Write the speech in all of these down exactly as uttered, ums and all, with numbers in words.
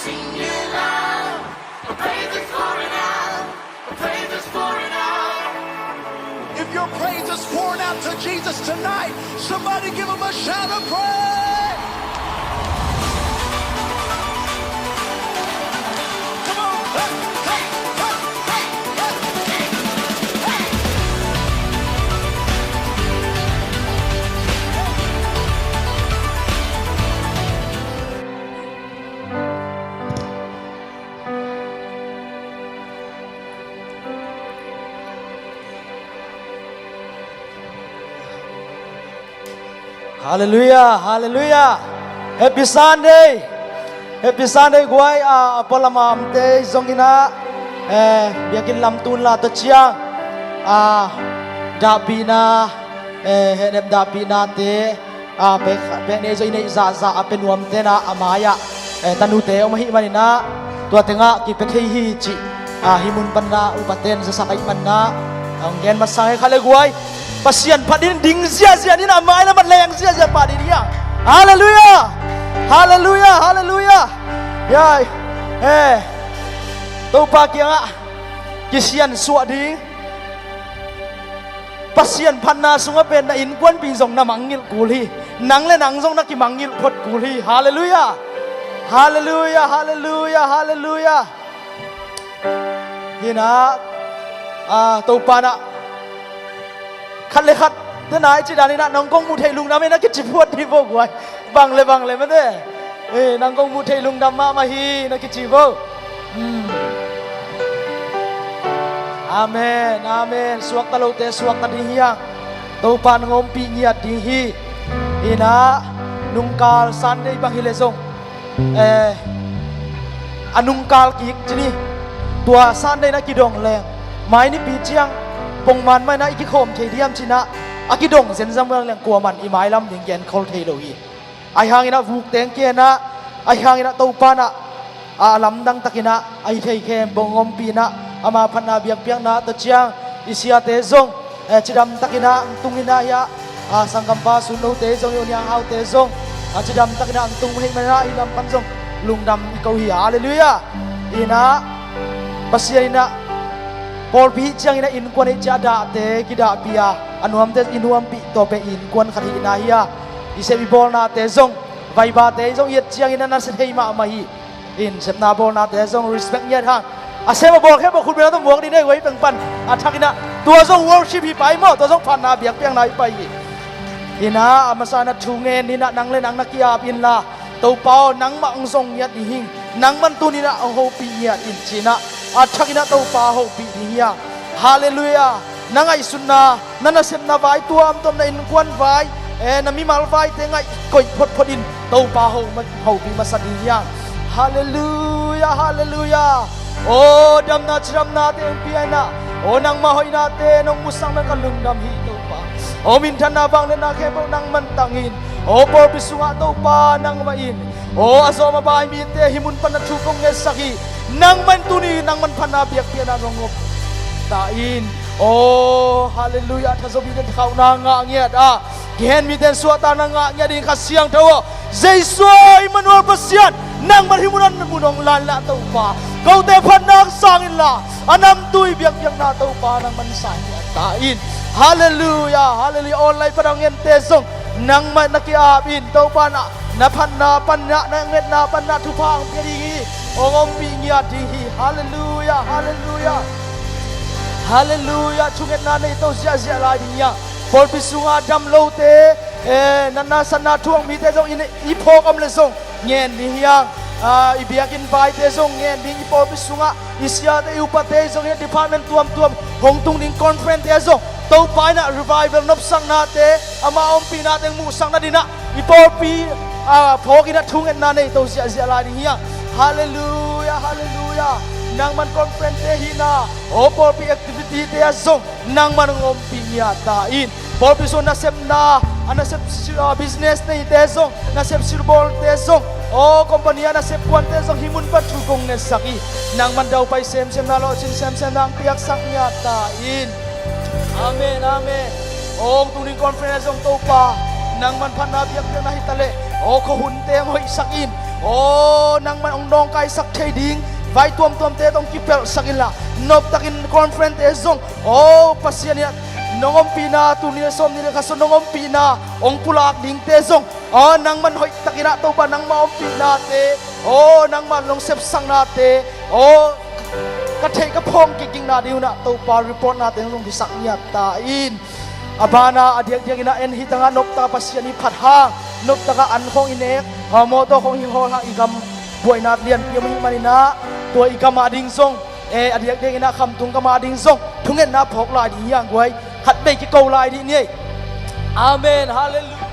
If your praise is pouring out to Jesus tonight, somebody give him a shout of praise. Come on. Hey, hey, hey, hey, hey, hey. Halleluiah, halleluiah. Happy Sunday. Happy Sunday guai. A, a pualam a omte zong in ah, eh, biakinn lam tun la tawh ciang, a, dahpihna, eh, hehnep dahpihnate, a, pek, pek nei zong i neih zahzah a pia nuamte na a mai-ah, eh, tanute om ahih manin ah tua tengah kipia thei hi cih, a, hih mun pan na upaten zasak ahih manin ah, a, hong gen masa ing. Khat le guai, Pasian phat in ding ziahziah ni in ah, a mai lam ah leng ziahziah pah ding hi hang. Halleluiah. Halleluiah, halleluiah. Ya, eh, Topa kiangah kisiansuah ding. Pasian phatna sungah pen na innkuanpih zong na mangngilh kul hi. Nang le nang zong na kimangngilh phot kul hi. Halleluiah. Halleluiah, halleluiah, halleluiah. Hi in ah, a, Topa in ah khat le khat te nai ci dan in ah nang kong muh theih lungdam hi na kici phuat hi vo guai. Bang le bang le mate. Eh, nang kong muh theih lungdam mahmah hi na kici vo. Hmm. Amen, amen. Suakta lote suakta ding hi hang. Topa in hong ompih ngiat ding hi. Hi in ah, nungkal Sunday bang hi leh zong, eh, a nungkal kik ci ni. Tua Sunday na kidong leng, mai nipi ciang pongman mah in ah i kikhawm thei diam ci in ah, a kidong zenzen leng kuaman i mailam ding genkhol thei lo hi. Ahi hangin ah vuk teng kia in ah, ahi hangin ah Topa in ah, a, lamdang takin ah a hi thei khempeuh hong ompih in ah, ama phatna biakpiakna tawh ciang i siate zong, eh, cidam takin ah hong tung in ah hi ah, a, sanggampa Sun Lote zong, i U Niang Haute zong, a, cidam takin ah hong tung ahih manin ah hih lam pan zong lungdam i ko hi. Halleluiah. Hi in ah, Pasian in ah pawlpi hih ciangin ah innkuan hih ciang a dahte kidahpih a, a nuamte i nuampih, tua pen innkuan khat hi in ah hi a, i sep i bawlnate zong, vaibate zong i et ciangin ah nasia thei mahmah hi. In sepna bawlnate zong respect ngiat hang. A sem a bawl khempeuh khut bengna tawh muak dih ni ei, guai, peng pan. A thak in ah tua zong worship hi pai maw, tua zong phatna biakpiakna hi pai hi. Hi in ah, a masa in ah thu ngen in ah, nang le nang na ki-ap inla, Topa aw, nangmah hong zong ngiat ding hi ing. Nangman tuni in ah hong hopih ngiat in ci in ah, a thak in ah Topa hopih ding hi hang. Halleluiah. Na ngaihsutna, na nasepna vai tuamtuam, na innkuan vai, eh, na mimal vaite ngaih koih photphot in Topa ho ma-, hopih masa ding hi hang. Halleluiah, halleluiah. Aw, damna cidamnate hong pia in ah, aw, nangmah hoihnate nong musak na ka lungdam hi Topa. Aw, minthanna vangliatna khempeuh nangman tang in. Aw, pawlpi sungah Topa nangmah in. Aw, a zawm a bai mite hih mun pan na thu kong ngetsak hi. Nangman tuni nangman phatna biakpiakna nong om ta in. Aw, halleluiah. Thazo mite khauhna ngah ngiat a, kihen mite suahtakna ngah ngiat ding Kha Siangtho aw. Jesu aw, Immanuel Pasian, nangman hih mun ah mun hong la inla Topa, kote phatna hong sang inla, a namtui biakpiakna Topa nangman sang ngiat ta in. Halleluiah, halleluiah. Online pan a hong ente zong nangmah na ki-ap in, Topa in ah na phatna pan in ah, na ngetna pan in ah thupha hong pia ding hi. Hong ompih ngiat ding hi. Halleluiah, halleluiah. Halleluiah. Thungetna nei to ziahziah lai ding hi hang. Pawlpi sungah dam lote, eh, natna satna thuak mite zong i, i phawk om leh zong ngen ding hi hang. Ah, i biakinn vaite zong ngen ding, i pawlpi sungah i siate, i upate zong hi, department tuamtuam hong tung ding conference te zong Topa in ah revival nopsaknate, ama ompihnate hong muhsak nading in ah i pawlpi, ah, phawk in ah thungetna nei to ziahziah lai ding hi hang. Halleluiah, halleluiah. Nangman conference te hihna, aw, pawlpi activity te ah zong nangman hong ompih ngiat ta in. Pawlpi sung nasepna, a nasep si-, ah, business neite zong, nasep silbawlte zong, aw, company a nasep kuante zong hih mun pan thu kong ngetsak hi. Nangman daupai semsemna, lawhcin semsemna hong piaksak ngiat ta in. Amen, amen. Aw, hong tung ding conference zong Topa Nangman phatna biakpiakna hi taleh, aw khuahunte hong hoihsak in. Aw nangman hong nawngkaisak thei ding vai tuamtuamte tawh hong kipelhsak inla, noptakin conference-te zong, aw Pasian in ah nong ompihna, tuni le sawmnih le kha sung nong ompihna hong pulak dingte zong, aw nangman hoihtakin ah Topa nangmah ompihnate, aw nangmah nong sepsaknate, aw ka theih ka phawng kikikna ding un ah Topa report-nate hong zong hisak ngiat ta in. A banah a diakdiakin ah en hi tangah noptak Pasian i phat hang, noptakah an khawng i nek, ha, mawtaw khawng hi hawl hang i gam buaina lianpi om ahih manin ah, tua i gam a ding zong, e, a diakdiakin ah khamtung gam a ding zong thungetna phawk lai ding hi hang guai, khatvei kiko lai ding ni ei. Amen. Halleluiah.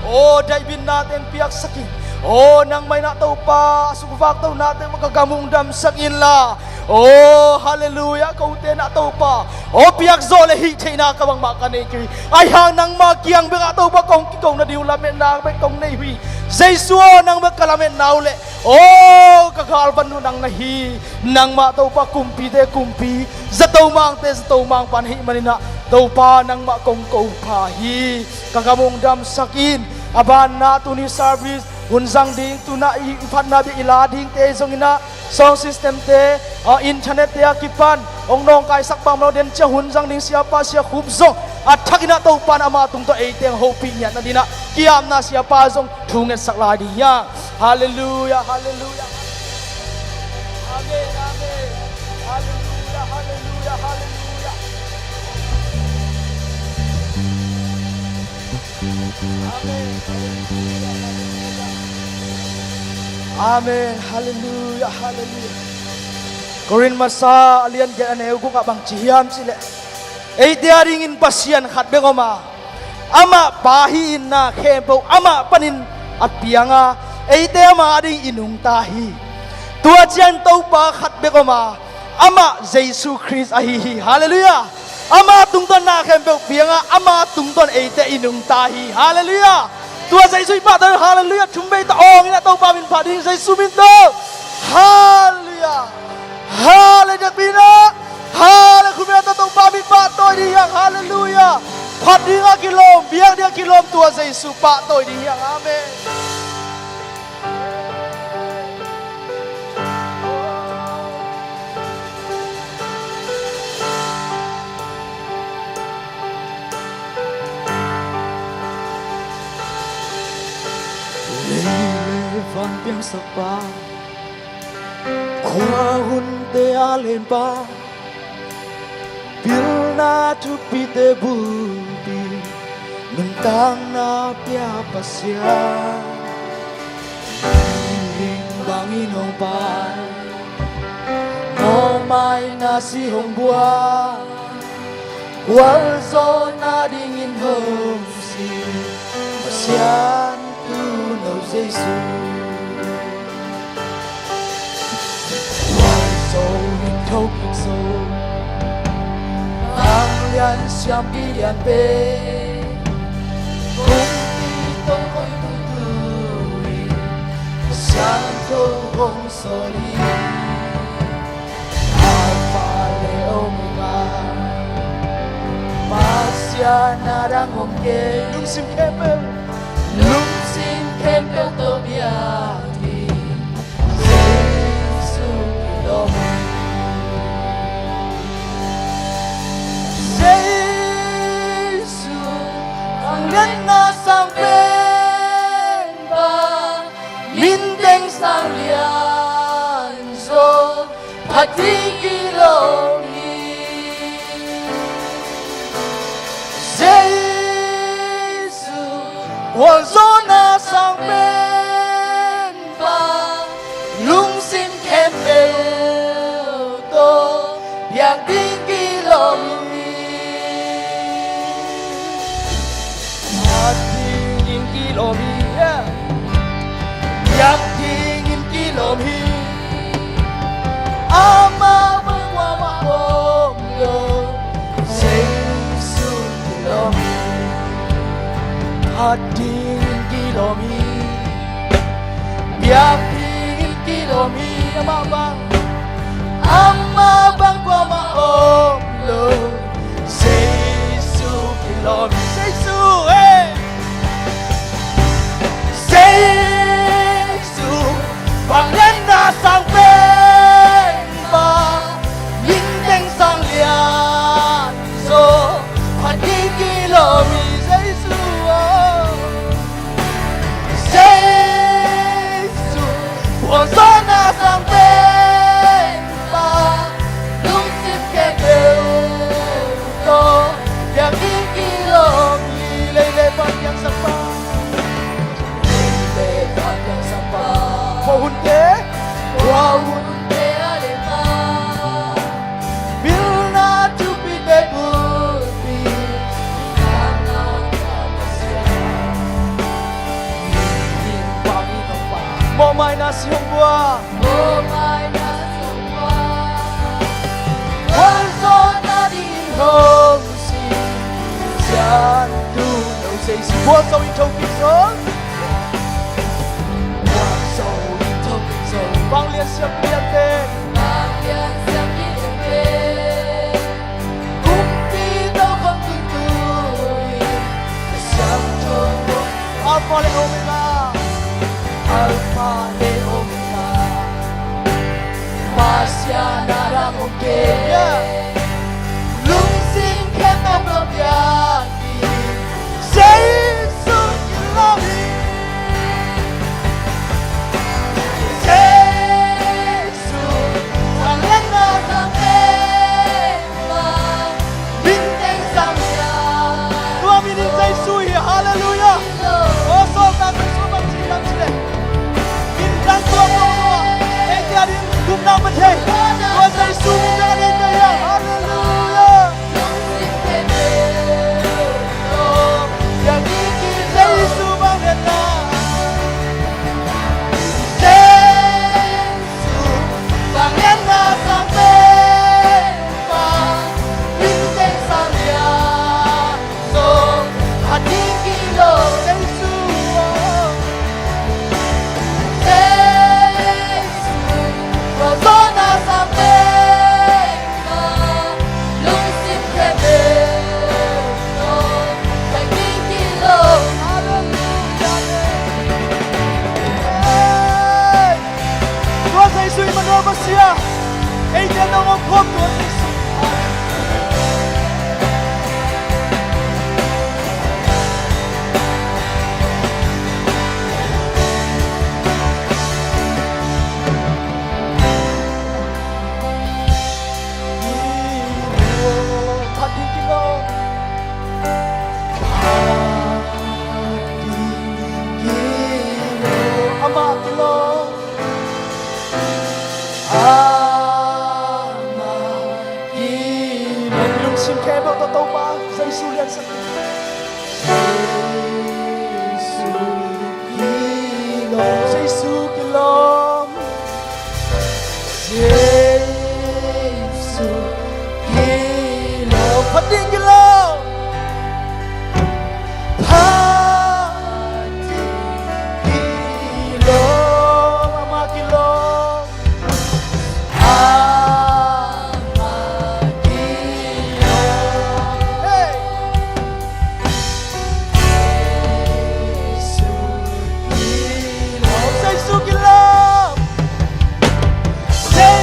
Aw daihbitna teng piaksak in. Aw nangmah in ah Topa a sukvaktohna teng mah ka gam hong damsak inla. Aw halleluiah, kote in ah Topa aw piakzawh le hih theihna ka bangmah ka nei kei uh hi. Ahi hang nangmah kiang bekah Topa kong kiko nading uh lametna bek kong nei uh hi. Jesu aw nang bek ka lametna uh leh, aw ka galvan uh nang na hi. Nangmah Topa kumpite kumpi, zato mangte zato mangpa na hih manin ah Topa nangmah kong ko pha hi. Ka gam hong damsak in. A banah tuni service hun zang ding, tu-in ah i phatna biak i la dingte zongin ah sound system-te, a, internet-te a kipan hong nawngkaisak bangmah lo den ciang hun zang ding siapa sia khup zong a thakin ah Topa in ama tungtawn eite hong hopih ngiat nading ah ki-apna siapa zong thu ngetsak lai ding hi hang. Halleluiah, halleluiah. Amen, amen. Halleluiah, halleluiah, halleluiah. Amen. Amen. Halleluiah, halleluiah. Korin masa a lian giat a neu guk ah bang ci hiam cih leh, eite a dingin Pasian khat bek om a, amah Pa hi-in na khempeuh amah panin a piang a, eite ama a ding i nungta hi. Tua ciang Topa khat bek om a, amah Jesu Khrist ahi hi. Halleluiah. Ama tungtawn na khempeuh piang a, ama tungtawn eite i nungta hi. Halleluiah. Tua Jesu i pahtawi, halleluiah, thum vei tawh awng in ah Topa min phat ding, Jesu min tawh. Halleluiah. Halleluiah, pina. Halleluiah, khut beng tawh Topa min pahtawi ding hi hang. Halleluiah. Phat ding a kilawm, biak ding a kilawm, tua Jesu pahtawi ding hi hang. Amen. Lei le van piangsakpa, khua hunte a lenpa, pilna thupite bulpi, nuntakna pia Pasian, hing bangin hong pai, mawhmaina si hong buak, gualzawhna dingin hong si, Pasian tuuno Jesu. Gualzo in tho kik zo, vanglian siampi lian pen, kumpi tawh koih tutu in, Pasian tho hong sawl hi. Alpha le Omega, Pasian a dang om kei. Lungsim khempeuh, lungsim khempeuh tawh biak ding, Jesu kilawm hi. Jesu, vangliatna sang penpa, min teng sang lian zaw, phat ding kilawm hi. Jesu, gualzawhna sang penpa, lungsim khempeuh tawh biak ding kilawm hi. Phat dingin kilawm hi, yeah. Biak dingin kilawm hi. Amah bang kuamah om lo, Jesu kilawm hi. Phat dingin kilawm hi. Biak dingin kilawm hi. Amah bang, amah bang kuamah om lo, Jesu kilawm Siang bua. Huan zo na ding hong si. Sian tu no sei si. Huan zo in thong pi zo. Huan zo in thong pi zo. Vanglian siam lian te. Vanglian siam lian te. Kumpi tawh khong tungtui, siangtho khong. Alpha le Omega. Alpha le Omega. Messiah na dang om kei. Yeah. Lungsim khempeuh tawh piak in. Jesu kilawm hi. Jesu. Tua minin Jesu hi, halleluiah. Aw, sawltak Jesu bang ci hiam cih leh, min dang tuak lo lo a, eite ading gupna hong pia thei. Tua Jesu min dang a neite hi, halleluiah. Jesu bang lianna. Jesu bang lianna sang peuhmah, min teng sang lian zong a ding kilawm. Jesu aw. Jesu bang lianna sang peuhmah. Tua Jesu Immanuel Messiah, eite nong om khawm tua Jesu. Phat ding kilawm. Phat ding kilawm. Amah kilawm. Amah kilawm. Lungsim khempeuh tawh Topa Jesu liansak. Jesu kilawm. Jesu kilawm. Jesu kilawm. Phat ding kilawm. Phat ding kilawm. Amah kilawm. Amah kilawm. Hey. Jesu kilawm. Jesu kilawm. Jesu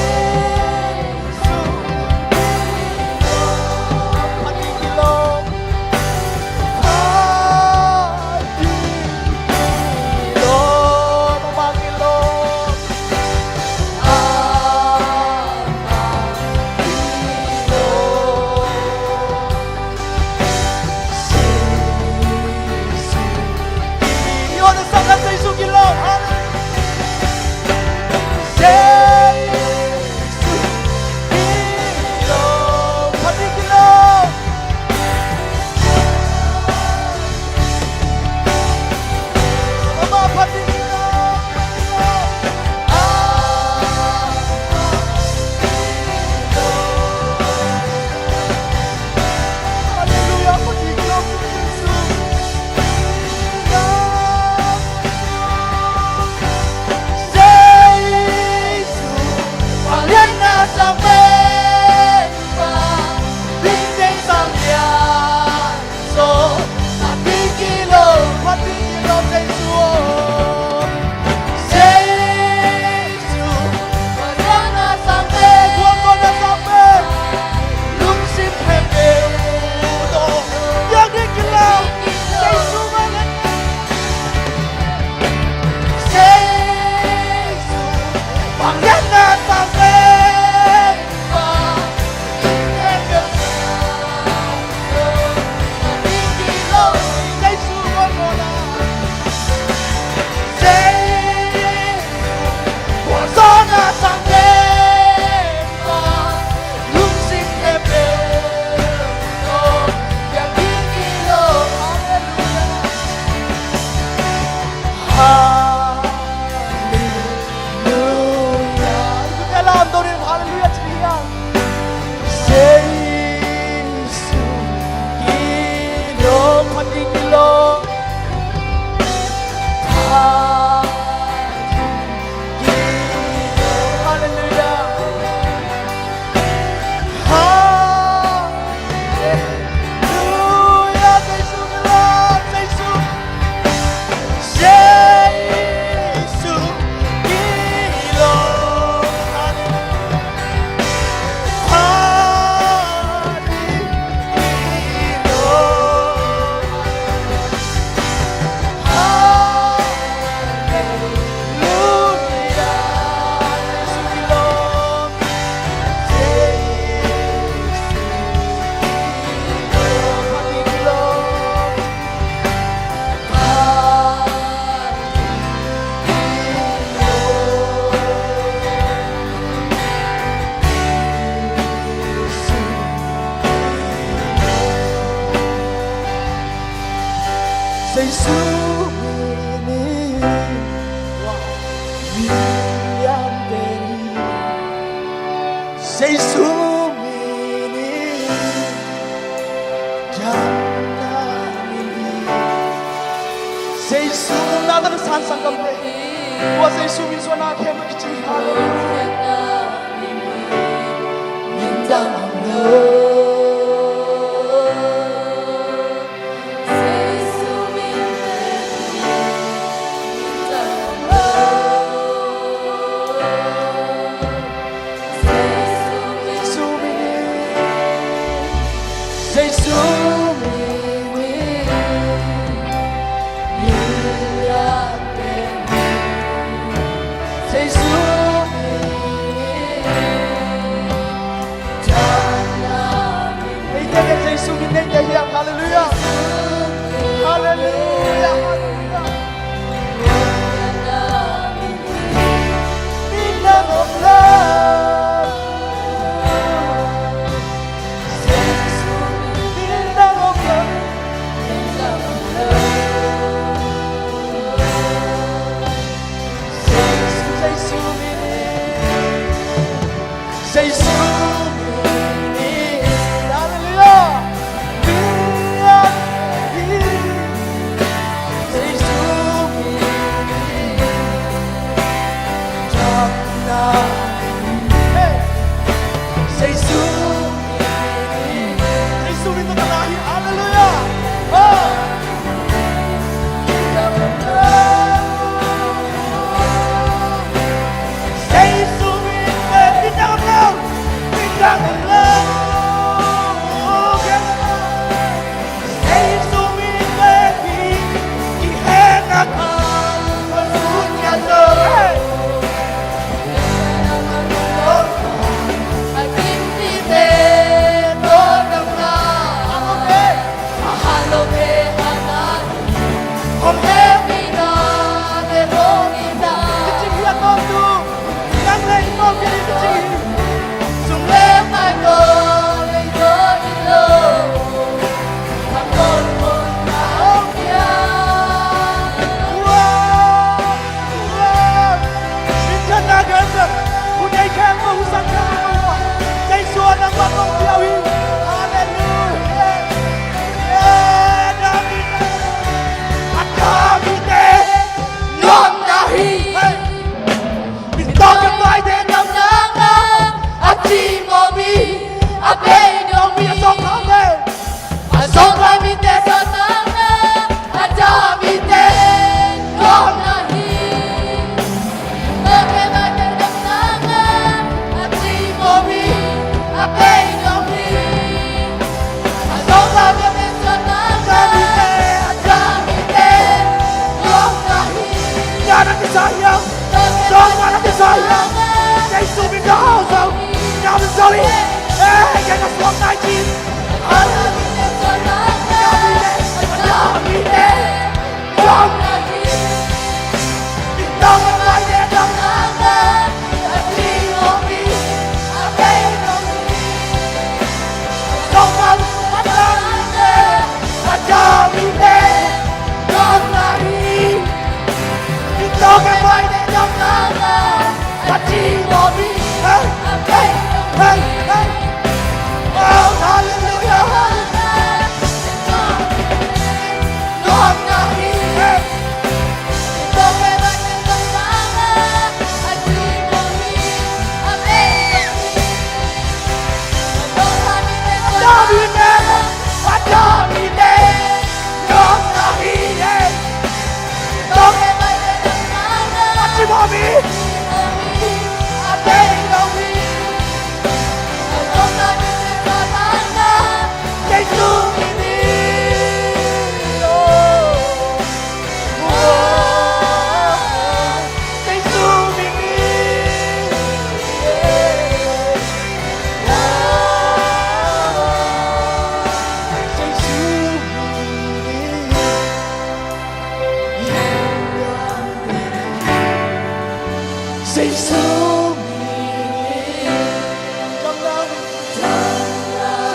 kilawm. Amah kilawm. Amah kilawm. Amah kilawm. Jesu umna tawh na san sanggamte, tua Jesu min suahna khempeuh kici hi. Halleluiah. Jesu min in, Jesu min in, Jesu min in. Neite, Jesu min neite hiam? Halleluiah. Halleluiah. Halleluiah. Min dang om lo. Min dang om lo. Jesu, Jesu min in. Jesu min in. Halleluiah. Min in. Jesu min in. Hey. Jesu min in. Jesu min in. Halleluiah. Oh.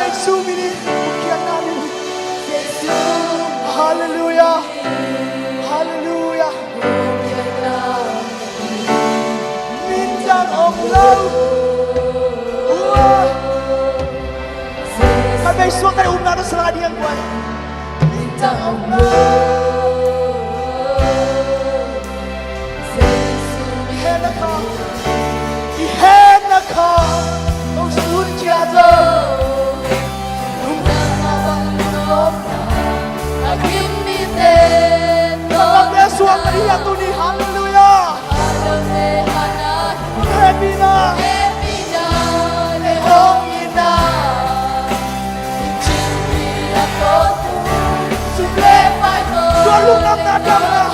Jesu min in. Jesu min in. Halleluiah. Halleluiah. Min dang om lo. Khat vei suakta le umna tawh salak ding a guai. Min dang om lo. Maria tuni, halleluia. Hehpihna. Tua lungdamna damna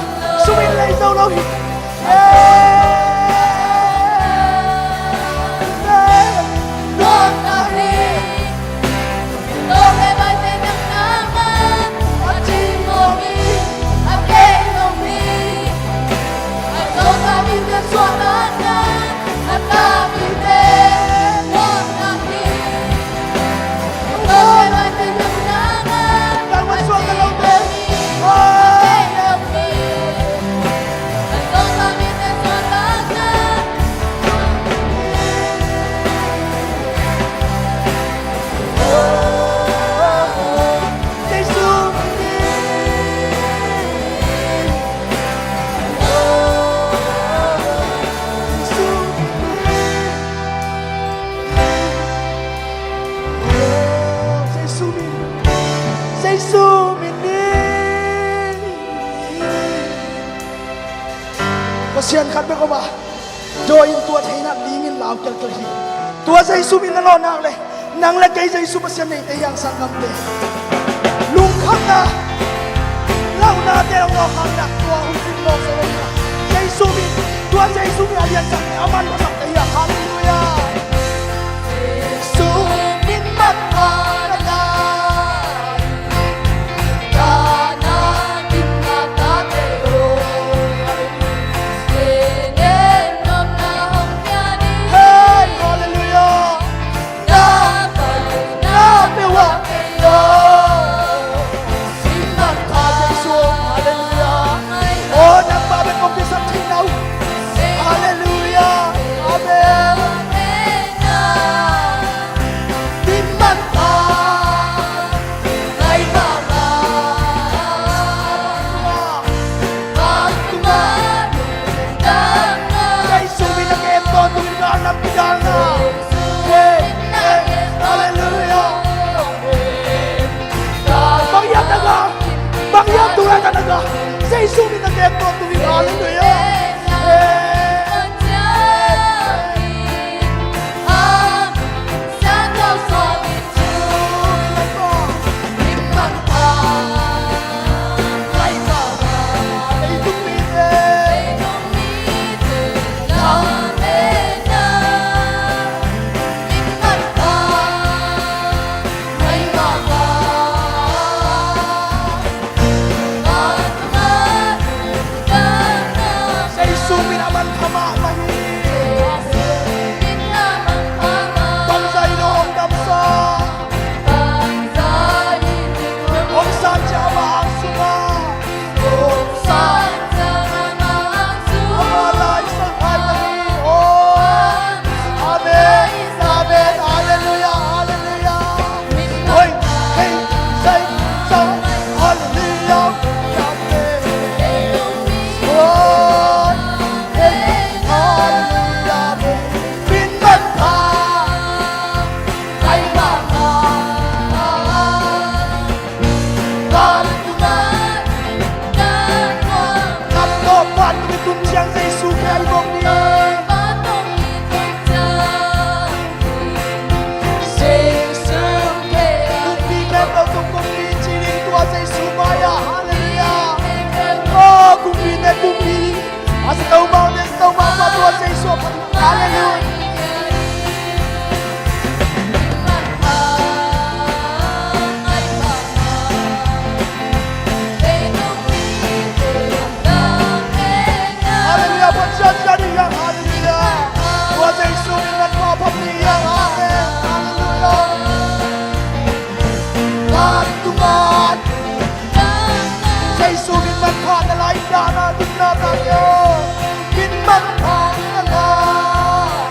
sungin lei zo lo hi. Jesu min, Jesu min ni. Pasian khat bek om a, dawi in tua thei in ling in lau kelkel hi. Tua Jesu min na lawh nak leh nang le kei Jesu Pasian neite hi hang, sanggamte. Lungkhamna, launate hong lawhkhakna tua hong pin mawk zo lo hi. Jesu min, tua Jesu min a liansakte, a manphasakte hi hang. Halleluia. Jesu min manpha na lai. Hey, halleluia. Halleluia. Amen. Jesu min a kem tawntung in galnam kidalna. Hey, hey, halleluia. Bang hiam na ngah, bang hiam tung lai ka na ngah, Jesu min a kem tawntung in, halleluia. Hey. Jesu min a manpha mahmah hi. Bangzah in hong damsa? Hong san ciang amah hang sungah. Hong san ciang amah hang sungah. Amah lai sang hai ka hi. Oh. Amen. Amen. Halleluia. Halleluia. Hoi, hei, sei, sang, halleluia, amen. Hoi, hei, halleluia, amen. Min manpha, ai mama. Kan tungah, kan tungah. Kan tawh pan tungah tun ciang Jesu khe ai bawk ni. Kumpi khempeuh tung kumpi ci ding tua Jesu mai-ah. Halleluia. Oh, kumpite kumpi. A si tau mau, a si tau mau, tua Jesu a pan. Halleluia. Halleluia, Pasian, Pasian, Pasian, halleluia. Tua Jesu min manpha phot ni, amen. Halleluia. Kan tungah Jesu min manpha na lai, dahna, dikna, dahna. Min manpha na lai.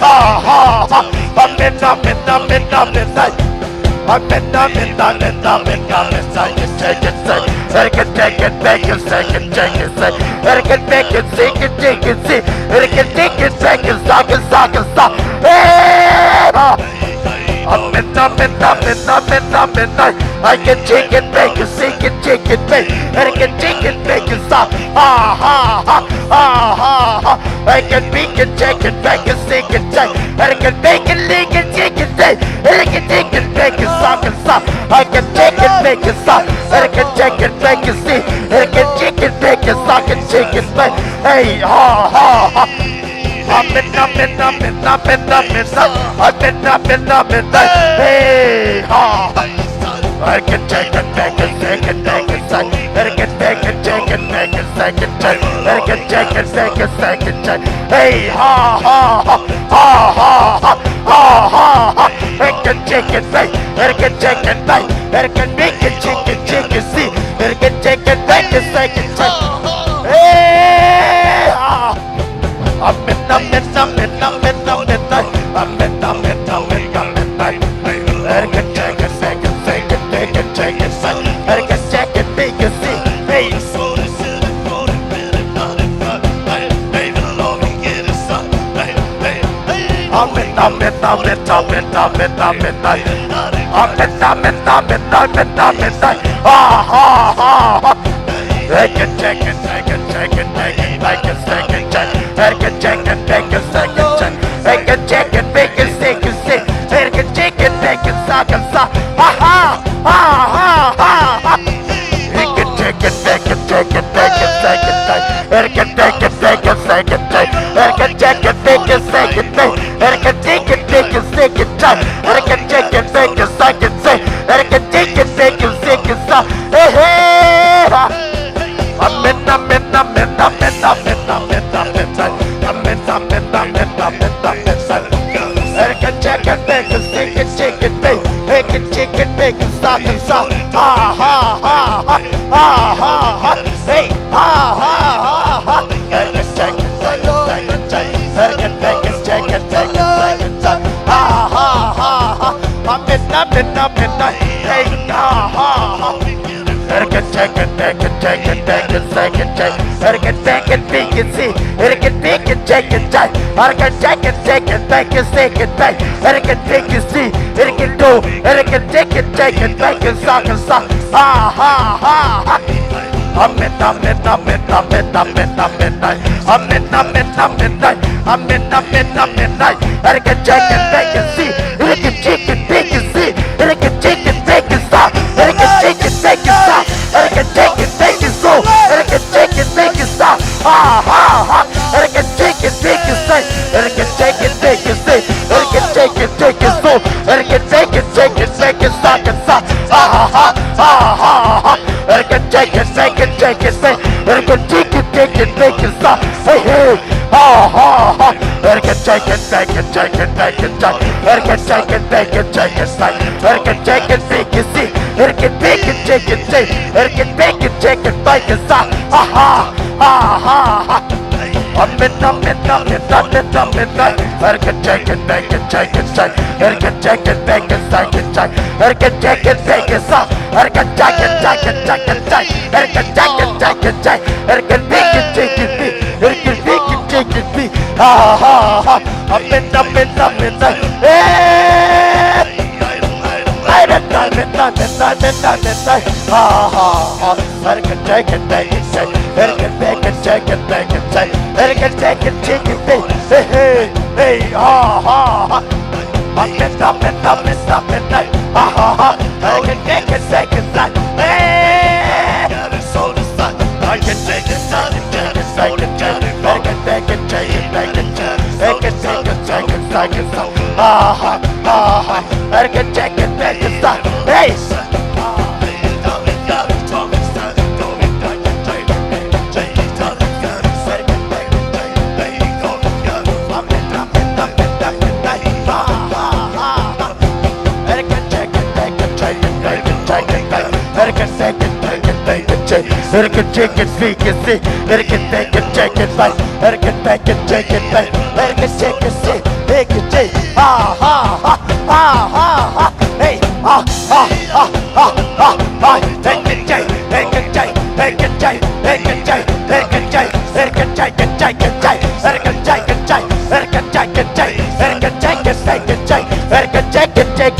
Ha, ha, ha. Amen, amen, amen, amen, hey. Amen, amen, amen, amen, amen, say it, say it, say it. Say it, say it, say it, say it, say it, say it. Say it, say it, say it, say it, say it. Say it, say it, say it, say it, say it. Hey, ha. Amen, amen, amen, amen, amen, amen. I can shake it, bake it, shake it, shake it, bake. And I can shake it, bake it, stop. Ha, ha, ha, ha, ha, ha. I can bake it, shake it, bake it, shake it, shake. And I can bake it, lick it, shake it, bake. And I can shake it, bake it, stop and stop. I can shake it, bake it, stop. And I can shake it, bake it, see. And I can shake it, bake it, stop and shake it, bake. Hey, ha, ha, ha. Amen, amen, amen, amen, amen. Amen, amen, amen, amen. Hey, ha. I can take it, take it, take it, take it, take it. I can take it, take it, take it, take it, take it. I can take it, take it, take it, take it. Hey, ha, ha, ha. Ha, ha, ha, ha, ha, ha. I can take it, take. I can take it, take. I can make it, take it, take it, see. I can take it, take it, take it, take. Hey, ha. Amen, amen, amen, amen, amen, amen. Amen, amen, amen, amen, amen. Erga, check it, check it, check it, check it, check it, check it. Erga, check it, make it see. Hey. Amen, amen, amen, amen, amen, amen, amen. Amen, amen, amen, amen, amen, amen. Ah, ah, ah, ah. Take it, take it, take it, take it, take it, take it, take it, take it. Take it, take it, take it, take it, take it. Take it, take it, take it, take it, take it. Take it, take it, take it, take it, take it. Ha, ha, ha, ha, ha. Take it, take it, take it, take it, take it, take it, take it. Take it, take it, take it, take it, take it. Take it, take it, take it, take it, take it. Take it, take it, take it, take it, take it, take it. Take it, take it, take it, take it, take it, take it. Hey, hey, ha. Amen, amen, amen, amen, amen, amen, amen, amen. Amen, amen, amen, amen, amen, amen. Erga, check it, make it, shake it, shake it, make, make it, shake it, make it, stop and stop. Ha, ha, ha, ha, ha, ha, ha. Hey, ha, ha, ha, ha. Erga, check it, check it, check it, check it. Erga, make it, check it, check it, check it, check it. Ha, ha, ha, ha. Amen, amen, amen, amen. Hey, ha, ha, ha. Erga, check it, check it, check it, check it, check it, check. Erga, check it, make it see. Erga, make it, check it, check. Erga, check it, check it, make it, shake it, make. Erga, make it see. Erga, do. Erga, check it, check it, make it, stop and stop. Ha, ha, ha, ha. Amen, amen, amen, amen, amen, amen. Amen, amen, amen, amen. Amen, amen, amen, amen. Erga, check it, make it see. Erga, check it, make it see. Erga, check it, make it stop. Erga, check it, make it stop. Erga, check it, make it go. Erga, check it, make it stop. Ha, ha, ha. Erga, check it, make it stay. Erga, check it, make it stay. Erga, check it, make it go. Erga, check it, check it, make it stop and stop. Ha, ha, ha, ha, ha, ha. Erga, check it, check it, check it, make. Erga, check it, check it, make it stop. Hey, hey. Ha, ha, ha. Erga, check it, check it, check it, check it, check. Erga, check it, check it, check it, check. Erga, check it, make it see. Erga, make it, check it, check. Erga, make it, check it, make it stop. Ha, ha, ha, ha, ha. Amen, amen, amen, amen, amen, amen. Erga, check it, make it, check it, check. Erga, check it, make it, check it, check. Erga, check it, make it stop. Erga, check it, check it, check it, check. Erga, check it, check it, check. Erga, make it, check it, make. Erga, make it, check it, make. Ha, ha, ha, ha. Amen, amen, amen, amen. Hey! Amen, amen, amen, amen, amen, amen. Ha, ha, ha. Erga, check it, make it, check. Erga, make it, check it, make it, check. Erga, check it, check it, make. Hey, hey, hey, ha, ha, ha. Amen, amen, amen, amen, amen. Ha, ha, ha. Erga, check it, check it, check. Hey. Erga, check it, check it, check it, check it, check it. Erga, check it, check it, check it, check. Erga, check it, check it, check it, check. Ha, ha, ha, ha. Erga, check it, make it stop. Hey. Erga, check it, make it, check it, make it, check. Erga, check it, make it, check it, make it, check. Erga, check it, make it see. Erga, make it, check it, make. Erga, make it, check it, make. Erga, check it, see. Make it, check. Ha, ha, ha, ha, ha, ha. Hey, ha, ha, ha, ha, ha, ha. Make it, check, make it, check, make it, check, make it, check. Erga, check it, check it, check. Erga, check it, check. Erga, check it, check it, check. Erga, check it, make it, check. Erga, check it, check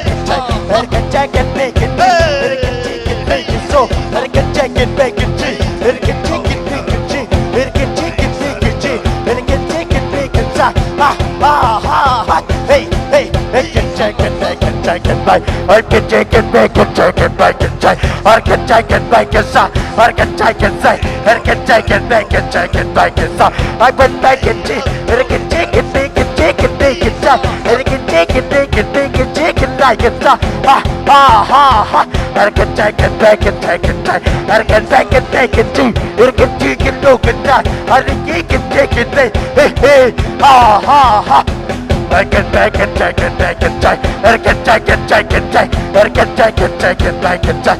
bacon, try. Hey, can try, can bacon, try. Hey, can chicken, bacon, so. Hey, can try, can bacon, try. Hey, can chicken, bacon, try. Hey, can chicken, bacon, try. Hey, can chicken, bacon, try. Ha, ha, ha, ha. Hey, hey, hey, can try, can bacon, try, can bite. Hey, can try, can bacon, try, can bacon, try. Hey, can try, can bacon, try. Hey, can try, can say. Hey, can try, can bacon, try, can bacon, try. Hey, can bacon, try. Hey, can chicken, bacon, chicken, bacon, try. Hey, can chicken, bacon, bacon, chicken, bacon, try. Ha, ha, ha, ha. Hey, can try, can bacon, try, can try. Hey, can bacon, bacon, try. Hey, can chicken, bacon, try. Hey, can chicken, bacon, try. Hey, hey, ha, ha, ha. Bacon, bacon, chicken, bacon, try. Bacon, chicken, chicken, try. Bacon, chicken, chicken, bacon, try.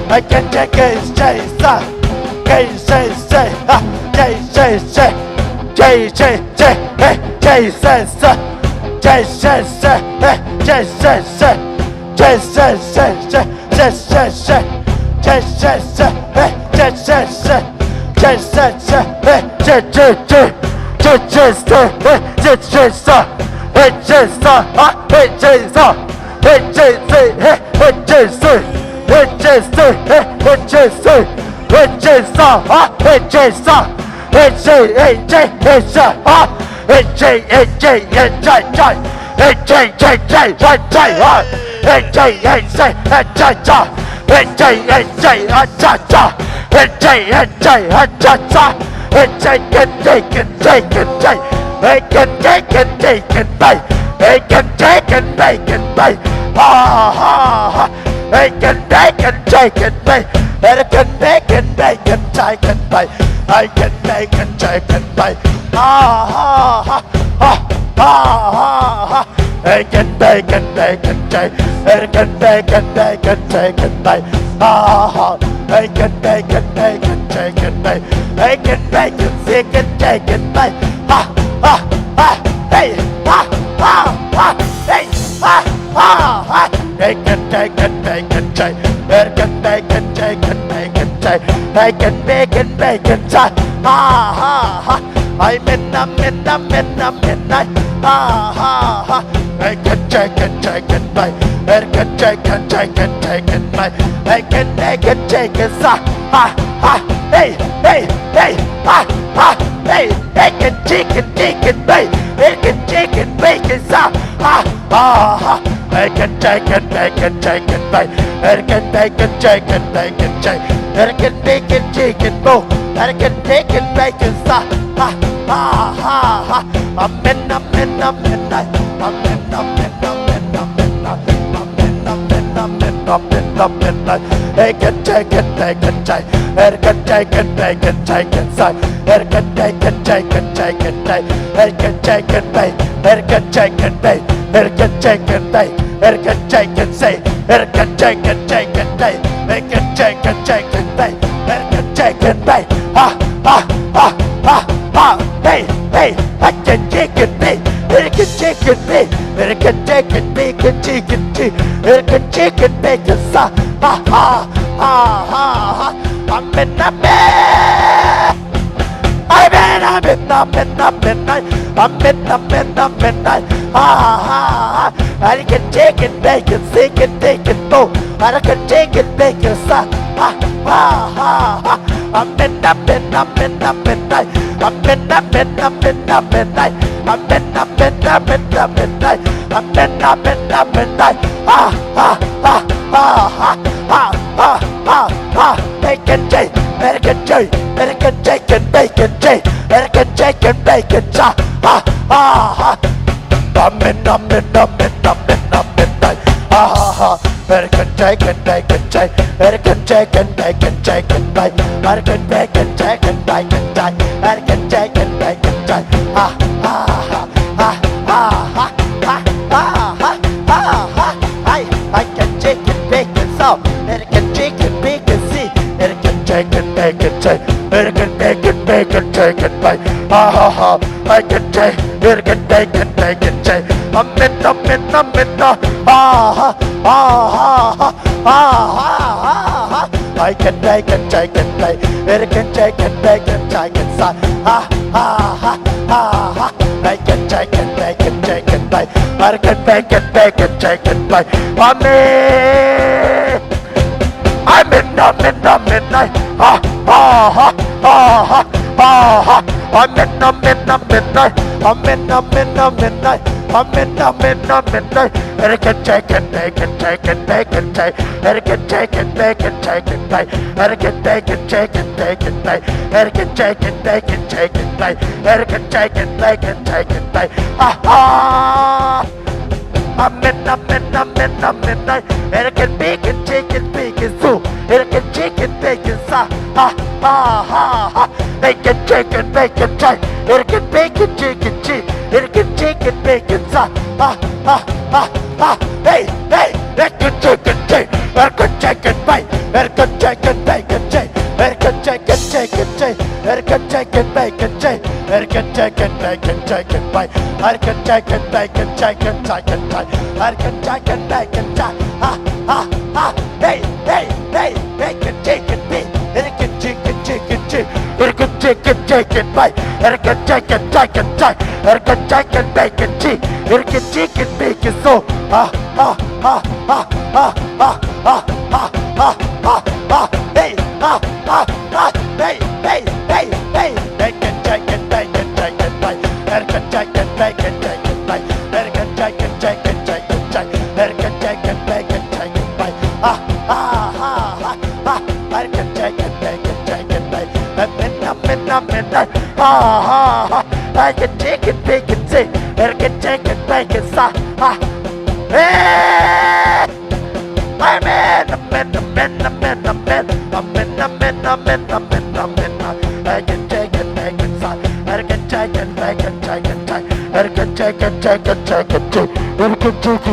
Bacon, chicken, say, say. Say, say, say. Ah, say, say, say. Say, say, say. Hey, say, say, say. Say, say, say. Hey, say, say, say. Say, say, say, say. Say, say, say. Say, say, say. Hey, say, say, say. Say, say, say. Hey, say, say, say. Say, say, say. Hey, say, say, say. Hey, say, say, say. Ah, hey, say, say. Hey, say, say, hey, hey, say, say. Hey, say, say, hey, hey, say, say. Hey, say, say, ah, hey, say, say. Hey, say, hey, say, hey, say, ah. Hey, say, hey, say, hey, say, say. Hey, say, say, say, say, say, ah. Hey, say, hey, say, hey, say, say. Hey, say, hey, say, ah, say, say. Hey, say, hey, say, ah, say, say. Hey, say, can, say, can, say, can, say. Hey, can, say, can, say, can, say. Hey, can, say, can, say, can, say. Ha, ha, ha. Hey, can, say, can, say, can, say. Hey, can, say, can, say, can, say, can, say. Hey, can, say, can, say, can, say. Ha, ha, ha. Ha, ha, ha, ha. Hey, can, say, can, say, can, say. Hey, can, say, can, say, can, say, can, say. Ha, ha, ha. Hey, can, say, can, say, can, say, can, say. Hey, can, say, can, say, can, say, can, say. Ha, ha, ha. Hey, ha, ha, ha. Hey, ha, ha, ha. Hey, can, say, can, say, can, say. Hey, can, say, can, say, can, say, can, say. Hey, can, say, can, say, can, say. Ha, ha, ha. Ay, men na, men na, men na, men na. Ha, ha, ha. Hey, can, say, can, say, can, say. Hey, can, say, can, say, can, say, can, say. Hey, can, say, can, say, can, say. Ha, ha. Hey, hey, hey. Ha, ha. Hey, hey, can, chicken, chicken, bake. Hey, can, chicken, bake, can, say. Ha, ha, ha. Hey, can, say, can, say, can, say, can, say. Hey, can, say, can, say, can, say, can, say. Hey, can, say, can, chicken, bo. Hey, can, say, can, bake, can, say. Ha, ha, ha, ha. Amen, amen, amen, amen. Amen, amen, amen, amen, amen. Amen, amen, amen. Hey, can take it, take it, take. Hey, can take it, take it, take it, take. Hey, can take it, take it, take it, take. Hey, can take it, take. Hey, can take it, take. Hey, can take it, take. Hey, can take it, say. Hey, can take it, take it, take. Hey, can take it, take it, take. Hey, can take it, take. Ha, ha, ha, ha, ha. Hey, hey, I can take it, take. Hey, can take it, take. Hey, can take it, take, can take it, take. Hey, can take it, take, can sa. Ha, ha, ha, ha, ha. Amen, amen. Amen, amen, amen, amen, amen. Amen, amen, amen, amen. Ah, ah, ah. I can take it, take it, take it, take it, oh. I can take it, take it, sa. Ah, ah, ah, ah. Amen, amen, amen, amen, amen. Amen, amen, amen, amen, amen. Amen, amen, amen, amen, amen. Amen, amen, amen, amen. Ah, ah, ah, ah, ah, ah, ah, ah, ah. Bacon J, American J, American J, can bacon J, American J, can bacon J. Ah, ah, ah. Amen, amen, amen, amen, amen, amen. Ah, ah, ah. American J, can bacon J, American J, can bacon J, can bacon, American bacon J, can bacon J, American J, can bacon J. Ah, ah, ah, ah, ah, ah, ah, ah, ah, ah. I, I can take it, bacon, so. American chicken, bacon, see. American chicken, bacon, take. American bacon, bacon, take it, bye. Ah, ha, ha. I can take, American bacon, bacon, take. Amen, amen, amen, ah. Ah, ha, ah, ha, ha, ah, ha, ha, ha. I can take it, take it, take. American chicken, bacon, take it, son. Ah, ah, ah, ah, ah. I can take it, take it, take it, take. I can take it, take it, take it, take. Amen. Amen, amen, amen, amen. Ah, ah, ah, ah, ah, ah. Amen, amen, amen, amen. Amen, amen, amen, amen. Amen, amen, amen, amen. Eric can take it, take it, take it, take it, take. Eric can take it, take it, take it, take. Eric can take it, take it, take it, take. Eric can take it, take it, take it, take. Eric can take it, take it, take it, take. Ah, ah. Amen, amen, amen, amen, amen. Eric can bake it, take it, bake it, so. Eric can take it, take it, sa. Ha, ha, ha, ha. Eric can take it, take it, take. Eric can bake it, take it, take. Eric can take it, bake it, sa. Ha, ha, ha, ha. Hey, hey. Eric can take it, take. Eric can take it, bake. Eric can take it, bake it, take. Eric can take it, take it, take. Eric can take it, bake it, take. Eric can take it, bake it, take it, bake. Eric can take it, bake it, take it, take it, take. Eric can take it, bake it, take. Ha, ha, ha. Hey, hey, hey. Bake it, take it, bake. Eric can take it, take it, take. Eric can take it, take it, bake. Eric can take it, take it, take. Eric can take it, bake it, take. Eric can take it, bake it, so. Ha, ha, ha, ha, ha, ha, ha, ha, ha, ha, ha. Hey, ha, ha, ha, hey, hey, hey, hey. Bake it, take it, bake it, take it, bake. Eric can take it, bake it, take it, bake. Eric can take it, take it, take it, take. Eric can take it, bake it, take it, bake. Ha, ha, ha, ha. Eric can take it, bake it, take it, bake. Amen, amen, amen, amen. Ha, ha, ha. Eric can take it, bake it, take. Eric can take it, bake it, sa. Ha. Hey! Amen, amen, amen, amen, amen. Amen, amen, amen, amen, amen. I can take it, take it, son. I can take it, I can take it, take. I can take it, take it, take it, take. I can take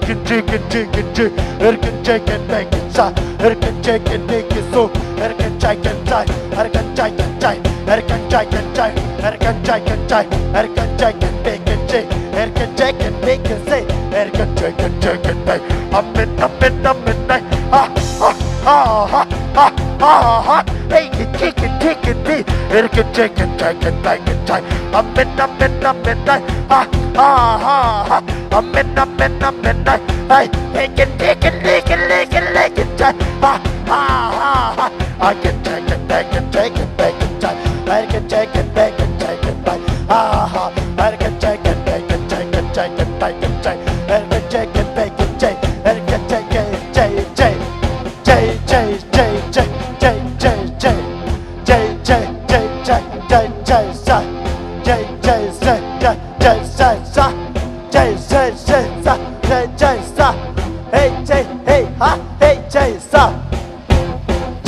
it, take it, take it, take. I can take it, take it, son. I can take it, take it, so. I can take it, take. I can take it, take. I can take it, take. I can take it, take. I can take it, take it, take. Eric can take it, bake it, say. Eric can take it, take it, take. Amen, amen, amen, amen. Ha, ha, ha, ha, ha, ha, ha. Hey, can take it, take it, take. Eric can take it, take it, take it, take. Amen, amen, amen, amen. Ha, ha, ha, ha. Amen, amen, amen, amen. Hey, hey, can take it, take it, take it, take it, take. Ha, ha, ha, ha. I can take it, take it, take it, take it, take. I can take it, take it, take it, take. Ah, ha. I can take it, take it, take it, take it, take it, take. I can take it, take it, take. I can take it, take, take, take, take, take, take, take, take, take. J, J, J, J, J, sa. J, J, J, J, J, J, sa. J, J, J, sa, J, J, sa. Hey, J, hey, ha,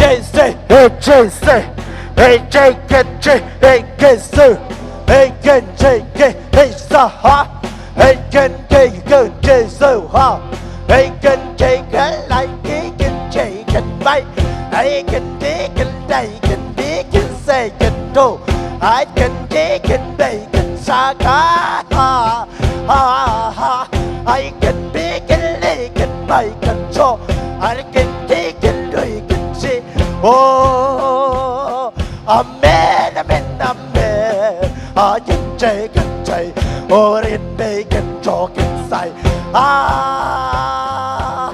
Hey, say, hey, Jay, say, hey, Jay, get Jay, hey, get Sue, hey, get Jay, get, hey, Saha, hey, get, get, get, get, Sue, ha, hey, get, Jay, get, like, get, get, Jay, get, bye, hey, get, get, get, day, get, get, get, say, get, do, I get, get, get, bay, get, sa, ga, ha. Ha, ha, ha. Ai ken bi ken lei ken bai ken cho. Ai ken ti ken dui ken si. Oh, amen, amen, amen. Ai ken chei ken chei. Oh, rin bei ken cho ken sai. Ah.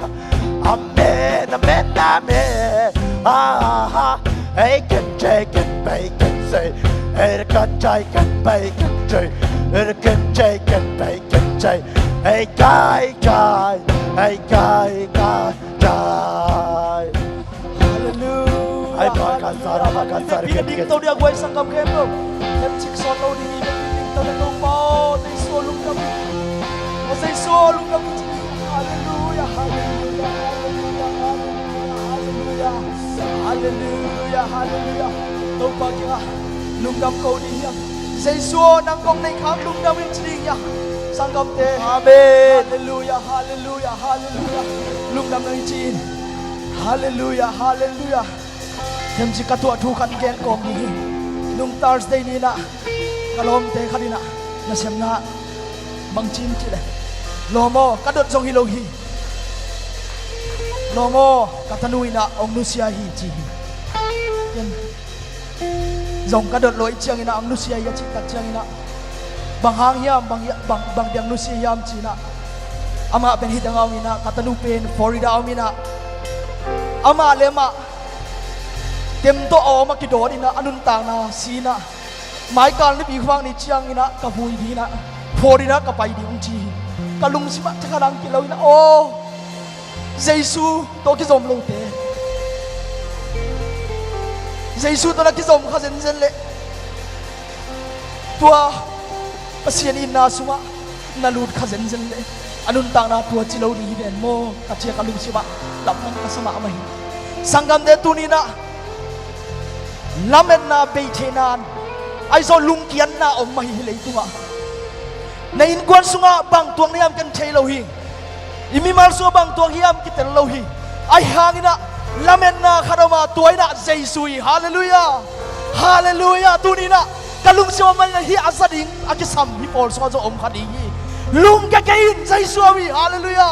Amen, amen, amen. Ah, ah, ah. Ei ken chei ken bei ken sei. Ei ken chei ken bei ken chei. Ei ken chei ken bei ken chei. Ei kai kai. Ei kai kai kai. Hallelujah. Ai ba kan sara ba kan sara. Ken ken to dia guai sangkam ken to. Ken chik son lo ding i ken ken to le to pa. Tei so lung kam. Tei so lung kam. Halleluia, halleluia, halleluia, halleluia, halleluia, halleluia. Topa kiangah lungdam ko ding hiam? Jesu aw, nang kong neih khak lungdam ing ci ding hiam? Sanggamte. Amen. Halleluia, halleluia, halleluia. Lungdam nang ing ci in. Halleluia, halleluia. Themci ka tuah thu khat gen kawm ding hi. Nung Thursday ni inah ka lawmte khat inah nasemna bang ci hiam cih leh, lawm aw, ka dot zong hi lo hi. Lawm aw, ka tanu inah hong nusia hi ci hi. Ken zong ka dot lo ih ciang inah hong nusia hi a cih tak ciang inah, bang hang hiam, bang, bang, bang diang nusia hiam ci inah, amah pen hi dang a om inah, ka tanu pen Florida a om inah, amah le amah tem tawh a om a kidawt inah, a nuntakna si inah, maikal nipi khuang ni ciang inah ka vui ding inah, phawt inah ka pai ding hong ci hi. Ka lungsim ah thakhat hong kilo inah, aw, Jesu tawh kizom lote, Jesu tawh na kizom kha zenzen leh, tua Pasian itna sungah na lut kha zenzen leh, a nuntakna tua ci lo ding hi ven maw, ka ci a ka lungsim ah lamdang ka sa mahmah hi. Sanggamte, tuni inah lametna bei theihna in ahi zong lungkiatna om mah hi hih leitungah. Na innkuan sungah bang tuak na hiam ken thei lo hi. I mimal sungah bang tuak hiam kitel lo hi. Ahi hang inah lametna khat om a, tua inah Jesu hi. Halleluia. Halleluia. Tuni inah ka lungsim ah man inah hih a za ding a kisam hih pawl sungah zong om kha ding hi. Lungkia kei in, Jesu aw hi. Halleluia.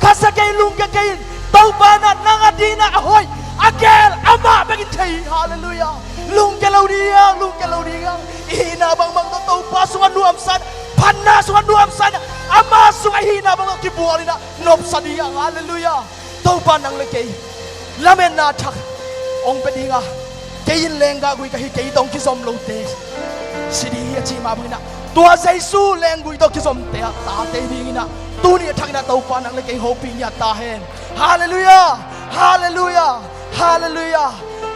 Khasia kei in, lungkia kei in. Topa inah nang a ding inah a hoih a gel amah bek in thei hi. Halleluia. Lungkia lo ding hiam, lungkia lo ding hiam? I hihna bangbang tawh Topa sungah nuamsa in, phatna sungah nuamsa in, ama sungah i hihna bangbang kibual inah nopsa ding hiam? Halleluia. Topa nang le kei lametna thak hong pia ding a, kei in lenggahgui ka hi, kei tawh hong kizom lote si ding hi a cih mah bang inah, tua Jesu lenggui tawh kizomte a tate ding inah, tuni a thak inah Topa nang le kei hopih ni a ta hen. Halleluia. Halleluia. Halleluia.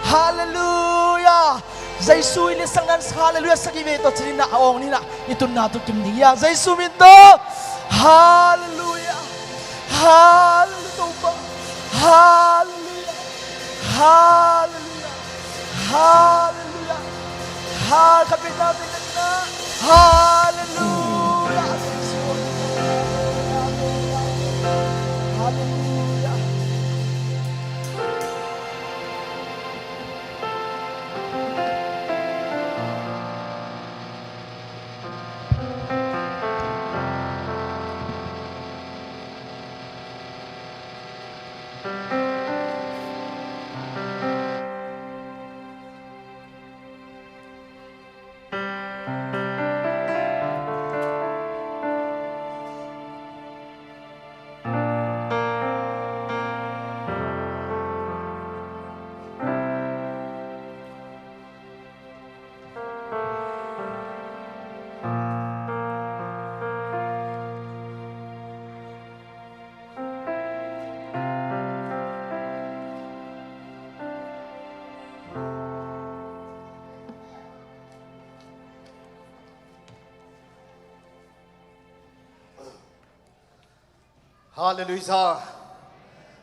Halleluia. Jesu i letsakna in halleluia sagih vei tawh ci ni inah, a awng ni inah i tunna tawh kim ding hi a, Jesu min tawh. Halleluia. Halleluia Topa. Halleluia. Halleluia. Halleluia. Hal khat vei na vei na na. Halleluia. Jesu. Halleluia. Halleluia.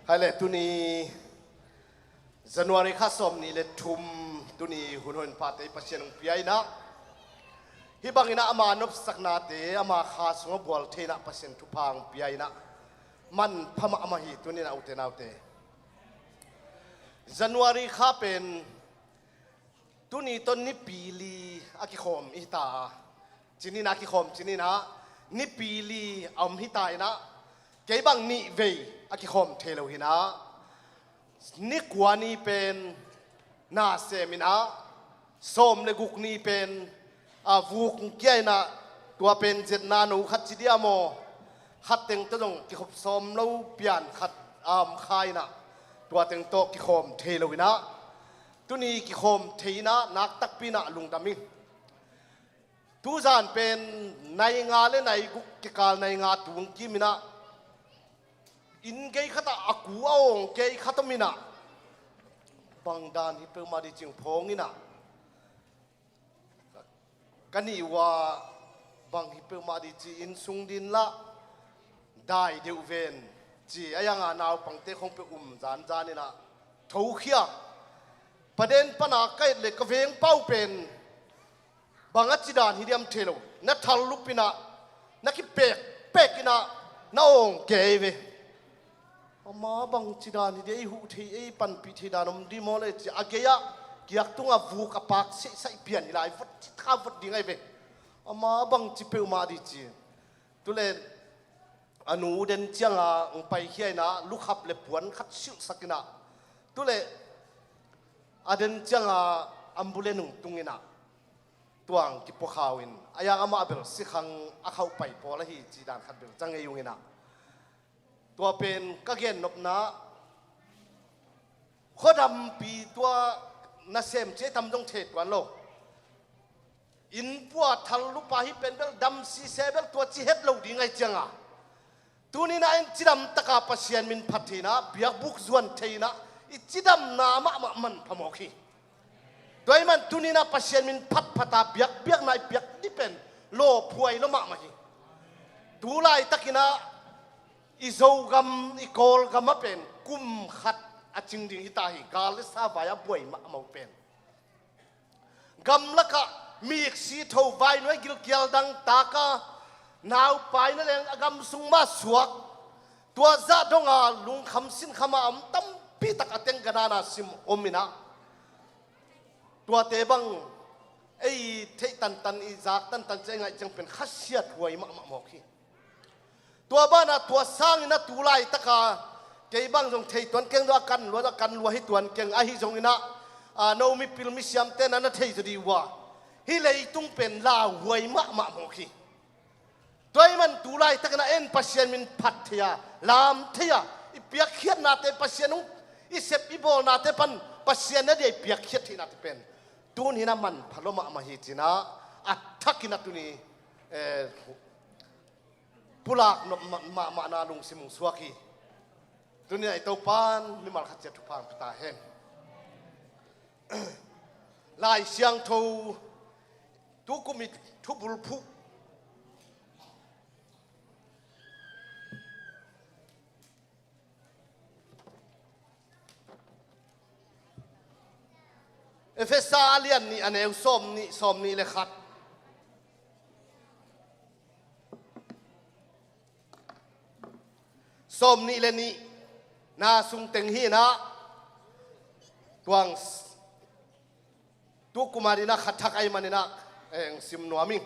Hai le tuni January kha sawm nih le thum, tuni hun hoih pate Pasian hong pia in ah, hih bangin ah ama nopsaknate ama kha sungah bual thei in ah Pasian thupha hong pia in ah, manpha mahmah hi. Tuni in ah ute naute, January kha pen tuni tawh nipi li a kikhawm i hi ta a, ci ni in ah, kikhawm ci ni in ah, nipi li a om hi ta in ah, kei bang nih vei a kikhawm thei lo hi in ah, ni kua ni pen na sem in ah, sawm le guk ni pen a vuk kia in ah, tua pen zetna no khat ci dia maw, khat teng tawh zong kikhop sawm lo pian khat a om kha in ah, tua teng tawh kikhawm thei lo hi in ah, tuni kikhawm thei in ah nak takpi in ah lungdam ing. Tuzan pen nai nga le nai guk kikal nai nga tung kim in ah, inn gei khat ah a ku a awng gei khat om in ah, bang dan hi peuhmah di cih phawng in ah, ka nih uh ah bang hi peuhmah di ci, inn sung din lah dai deuh ven ci, a yang a naupangte khong peuh um zanzan in ah, thokhia, paden pana ka et le ka veng pau pen bang a ci dan hi diam thei lo, na thal lup in ah, na kipekpek in ah, na awng kei ve. Ama bang ci dan hi dia, ei huh thei, ei panpih thei dan om di maw le ci, a gei ah kiak tungah vuk a pak seihsaih pian hi lai, vot ci taka vot ding ahi ve. Ama bang ci peuhmah di ci. Tule a nu den ciang a hong paikhia in ah, lukhap le puan khat silhsak in ah, tule a den ciang a ambulance hong tung in ah, tuang kipuakhau in, a yang amah bel sikhang a khauh pai pawl ahi cih dan khat bel ciang ei ung in ah, tua pen ka gennopna, khuadampi tua nasem ci a tam zong thei tuan lo. Inn pua thal lupa hi pen bel dam sise bel tua ci het lo ding ahi ciang a, tuni in ah in cidam taka Pasian min phat thei in ah, biakbuk zuan thei in ah, i cidamna mahmah manpha mawk hi. Tua ahih man tuni in ah Pasian min phatphat a biakbiakna i piak ding pen lawphuai lua mahmah hi. Tu laitak in ah i Zogam, i Kawlgam ah pen kum khat a cing ding hi ta hi, gal le sa vai a buai mahmah uh pen. Gamlakah miksi tho, vai nuai gilkial dang taka, naupai na leng a gam sung mah suak, tua zah donga lungkham sinkham a om tampi tak a teng ganana sim om in ah, tuate bang ei theih tantan, i zak tantan ci a i ngaih ciang pen khasiathuai mahmah mawk hi. Tua banah tua sangin a tu laitaka kei bang zong thei tuan keng, tua kan lua, tua kan lua hi tuan keng, ahi zongin ah, a, no mipil misiamte na na thei zaw dih uh a, hih leitung pen lauhuai mahmah mawk hi. Tua ahih man tu laitakin ah en Pasian min phat thei a, lam thei a, i piakkhiatnate, Pasian hong i sep i bawlnate pan Pasian na dia i piakkhiat theihnate pen tuni in ah manpha lua mahmah hi ci-in ah, a thakin ah tuni, eh, pulak nop ma-, mahmahna lungsim hong suak hi. Tuni-in ah i Topa'n mimal khat ciat thupha hong pia ta hen. Lai Siangtho tukum i thubulphuh Efesa a lian nih, a neu sawm nih, sawm nih le khat. Sawm nih le nih na sung teng hi-in ah, tuang s-, tukum a ding ah khat thak ahih manin ah, eh, sim nuam ing.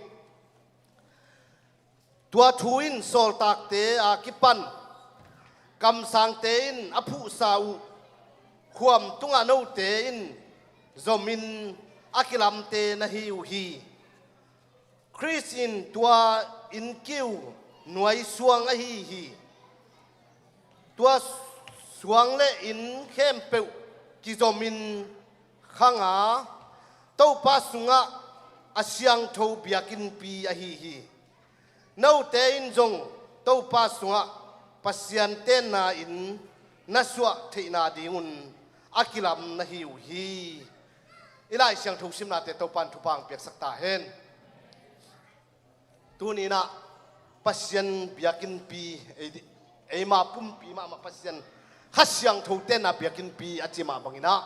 Tua thu in sawltakte a kipan kamsangte in a phuhsa uh khuam tungah note in zomin a kilamte na hi uh hi. Khrist in tua inn kiu nuaisuang ahi hi. Tua suang le inn khempeuh kizomin khang a, Topa sungah a siangtho biakinnpi ahi hi. Note in zong Topa sungah Pasian tenna inn na suah theihna dingun a kilam na hi uh hi. I Lai Siangtho simnate Topa in thupha hong piaksak ta hen. Tuni-in ah Pasian biakinnpi, ei, eima pumpi mahmah Pasian Kha Siangtho tenna biakinnpi a ci mah bangin ah,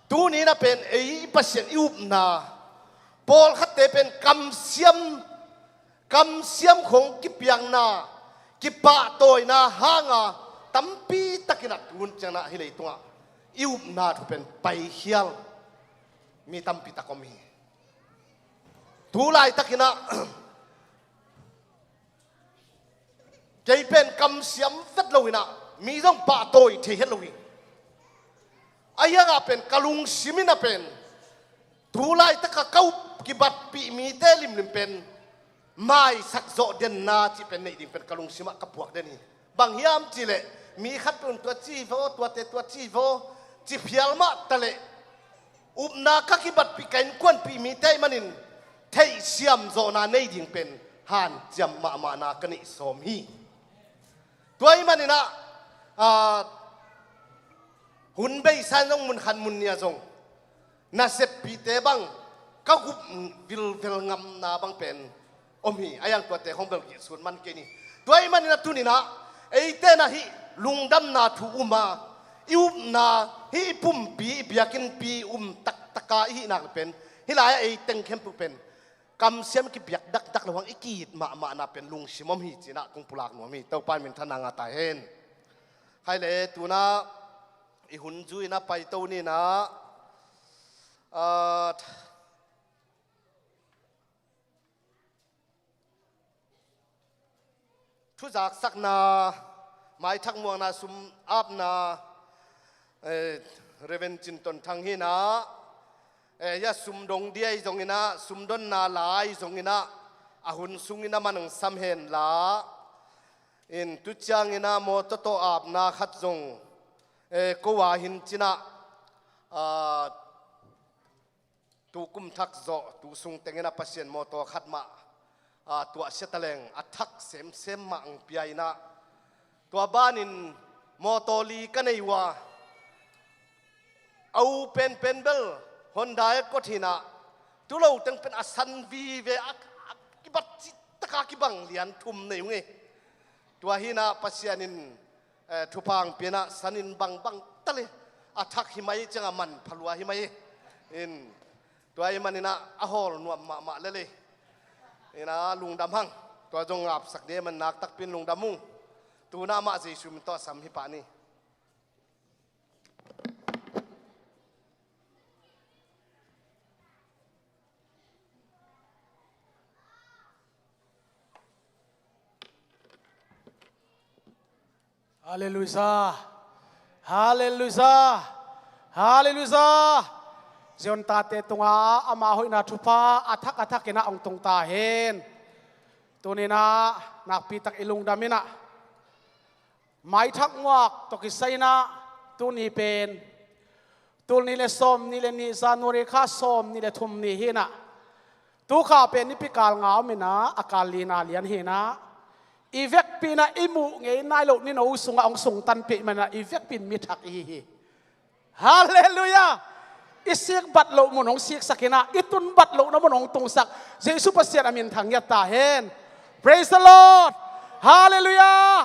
tuni-in ah pen ei Pasian i upna, pawlkhatte pen kamsiam, kamsiam khong kipiakna, kipahtawina hanga tampi takin ah tun ciangin ah hih leitungah i upna thu pen paikhial mi tampi tak om hi. Tu laitakin ah kei pen kamsiam vet lo-in ah, mi zong pahtawi thei het lo hi. Ahi hangah pen ka lungsim in ah pen, tu laitaka ka up kibatpih mite limlim pen maisak zawh denna cih pen neih ding pen ka lungsimah ka puak den hi. Bang hiam cihleh, mi khat peuh in tua ci hi vaw, tuate tua ci hi vaw, ci phial mah taleh, upna ka kibatpih, ka innkuanpih mite ahih manin theihsiam zawhna nei ding pen hanciam mahmahna ka neih sawm hi. Tua ahih manin ah, ah, hun beisa in zong, mun khat mun nih ah zong, naseppihte bang ka gup vilvel ngamna bang pen om hi. A hiang tuate khong bel kihsut man kei ni. Tua ahih manin ah tuni-in ah eite in ah hih lungdamna thu um a, i upna, hih i pumpi, i biakinnpi um taktaka i hih nak leh pen, hih lai-ah ei teng khempeuh pen kamsiam kipiak dakdak lo hang i ki-it mahmahna pen lungsim om hi ci-in ah kong pulak nuam hi. Topa in minthanna ngah ta hen. Khai leh, tu-in ah i hun zui-in ah paito ni-in ah, ah, thuzaksakna, maithak muakna, sum apna, eh, Reverend Cin Ton Thang hi-in ah, eh, hih sum dong dia ahi zongin ah, sum donna la ahi zongin ah, a hun sungin ah man hong sam hen la. In tu ciangin ah mawtaw tawh apna khat zong, eh, ko a hi-in ci-in ah, ah, tu kum thak zawh, tu sung tengin ah Pasian mawtaw khat mah, ah, tuahsia taleng a thak semsem mah hong pia-in ah, tua banin mawtaw li ka nei uh a, a u penpen bel Honda Accord hi-in ah, tu lo teng pen a san vive a, a kibat cihtaka kibang lian thum nei ung e. Tua hi-in ah Pasian in, eh, thupha hong pia-in ah san in bangbang ta leh, a thak hi mai ciangah manpha lua hi mai hi. In, tua ahih manin ah a hawl nuam mahmah lel hi. In ah lungdam hang. Tua zong ngapsak ding ahih manin nakpi takin lungdam ung. Tu-in ah amah Jesu min tawh sam hi pah ni. Halleluia. Halleluia. Halleluia. Zion tate tungah ama hoihna thupha a thak a thakin ah hong tung ta hen. Tuni-in ah nakpi tak i lungdam in ah, maithak muak tawh kisai-in ah, tuni pen tul nih le sawm nih le nih, January kha sawm nih le thum ni hi-in ah, tu kha pen nipi kal nga om in ah, a kal lina lian hi-in ah, i vekpi-in ah i muh ngei nai loh nino sungah hong sungtanpih manin ah, i vekpi-in mi thak i hi hi. Halleluia. I sik bat loh mun hong siksak in ah, i tun bat lohna mun hong tungsak Jesu Pasian a min thang ngiat ta hen. Praise the Lord. Halleluia.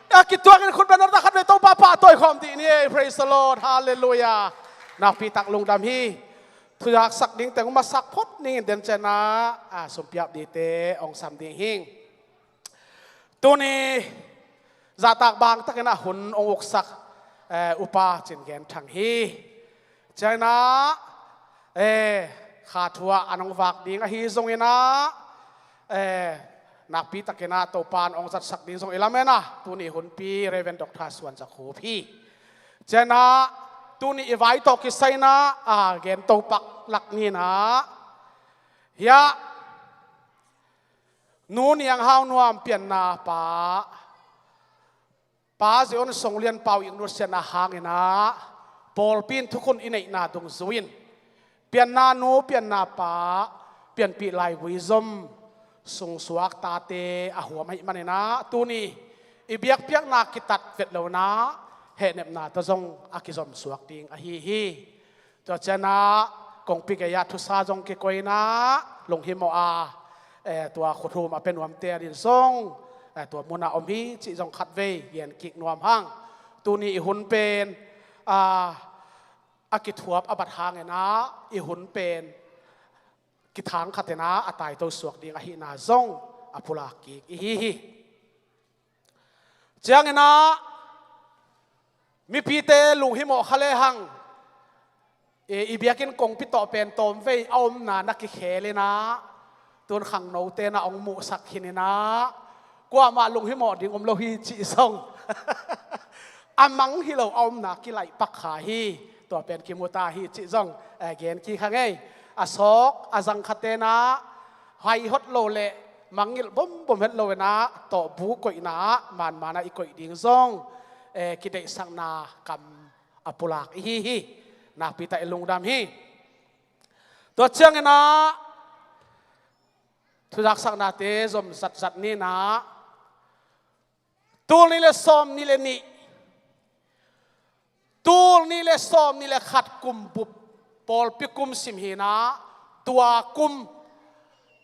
A kituakin khut beng nota khat vei Topa pahtawi khawm dih ni ei. Praise the Lord. Halleluia. Nakpi tak lungdam hi. Thuzaksak ding teng hong masak phot ning in, den ciangin ah, a, sumpiap dingte hong sam ding hing. Tuni zahtak bang takin ah hun hong uksak, eh, Upa Cin Gen Thang hi. Ciangin ah, eh, kha thu ah an hong vak ding ahi zongin ah, eh, nakpi takin ah Topa in hong zatsak ding zong i lamen ah, tuni hunpi Reverend Doctor Suan Za Khup hi. Ciangin ah tuni i vai tawh kisai-in ah, a, gen topak lak ni-in ah, hiah Nu Niang Hau Nuam pianna pa, Pa Zion Song Lian Pau Ignatius siatna hangin ah, pawlpi in thukhun i neihna dungzui-in, pianna nu, pianna pa, pianpih laigui zom, sungsuak tate a huam ahih manin ah, tuni i biakpiakna kitat vet lo-in ah, hehnepna tawh zong a kizomsuak ding ahi hi. Tua ciangin ah kongpi gei-ah thusa zong kikoih-in ah, lunghimawh a, eh, tua khuthum a pia nuamte adingin zong, eh, tua munah om hi cih zong khatvei gen kik nuam hang. Tuni i hun pen, a, a kithuap a bat hangin ah i hun pen kithang khatin ah a taito suak ding ahihna zong a pulak kik i hi hi. Ciangin ah mipite lunghimawh kha lehang, i, i biakinn kongpi tawh pen tawmvei a omna na kikhel in ah, tun khangnote na hong muhsak khin in ah, kuamah lunghimawh ding om lo hi cih zong a mang hi lo a omna kilaih pak kha hi. Tua pen kimu ta hi cih zong, eh, gen kik hang ei. A sawk a zang khate in ah hai hot lo le mangngilh bombom het lo in ah tawh bu koihna ah manman ah i koih ding zong, eh, kideihsakna kam a pulak i hi hi. Nakpi tak i lungdam hi. Tua ciangin ah thuzaksaknate zom zatzat ni in ah, tul nih le sawm nih le nih, tul nih le sawm nih le khat kum bup pawlpi kum sim hi in ah, tua kum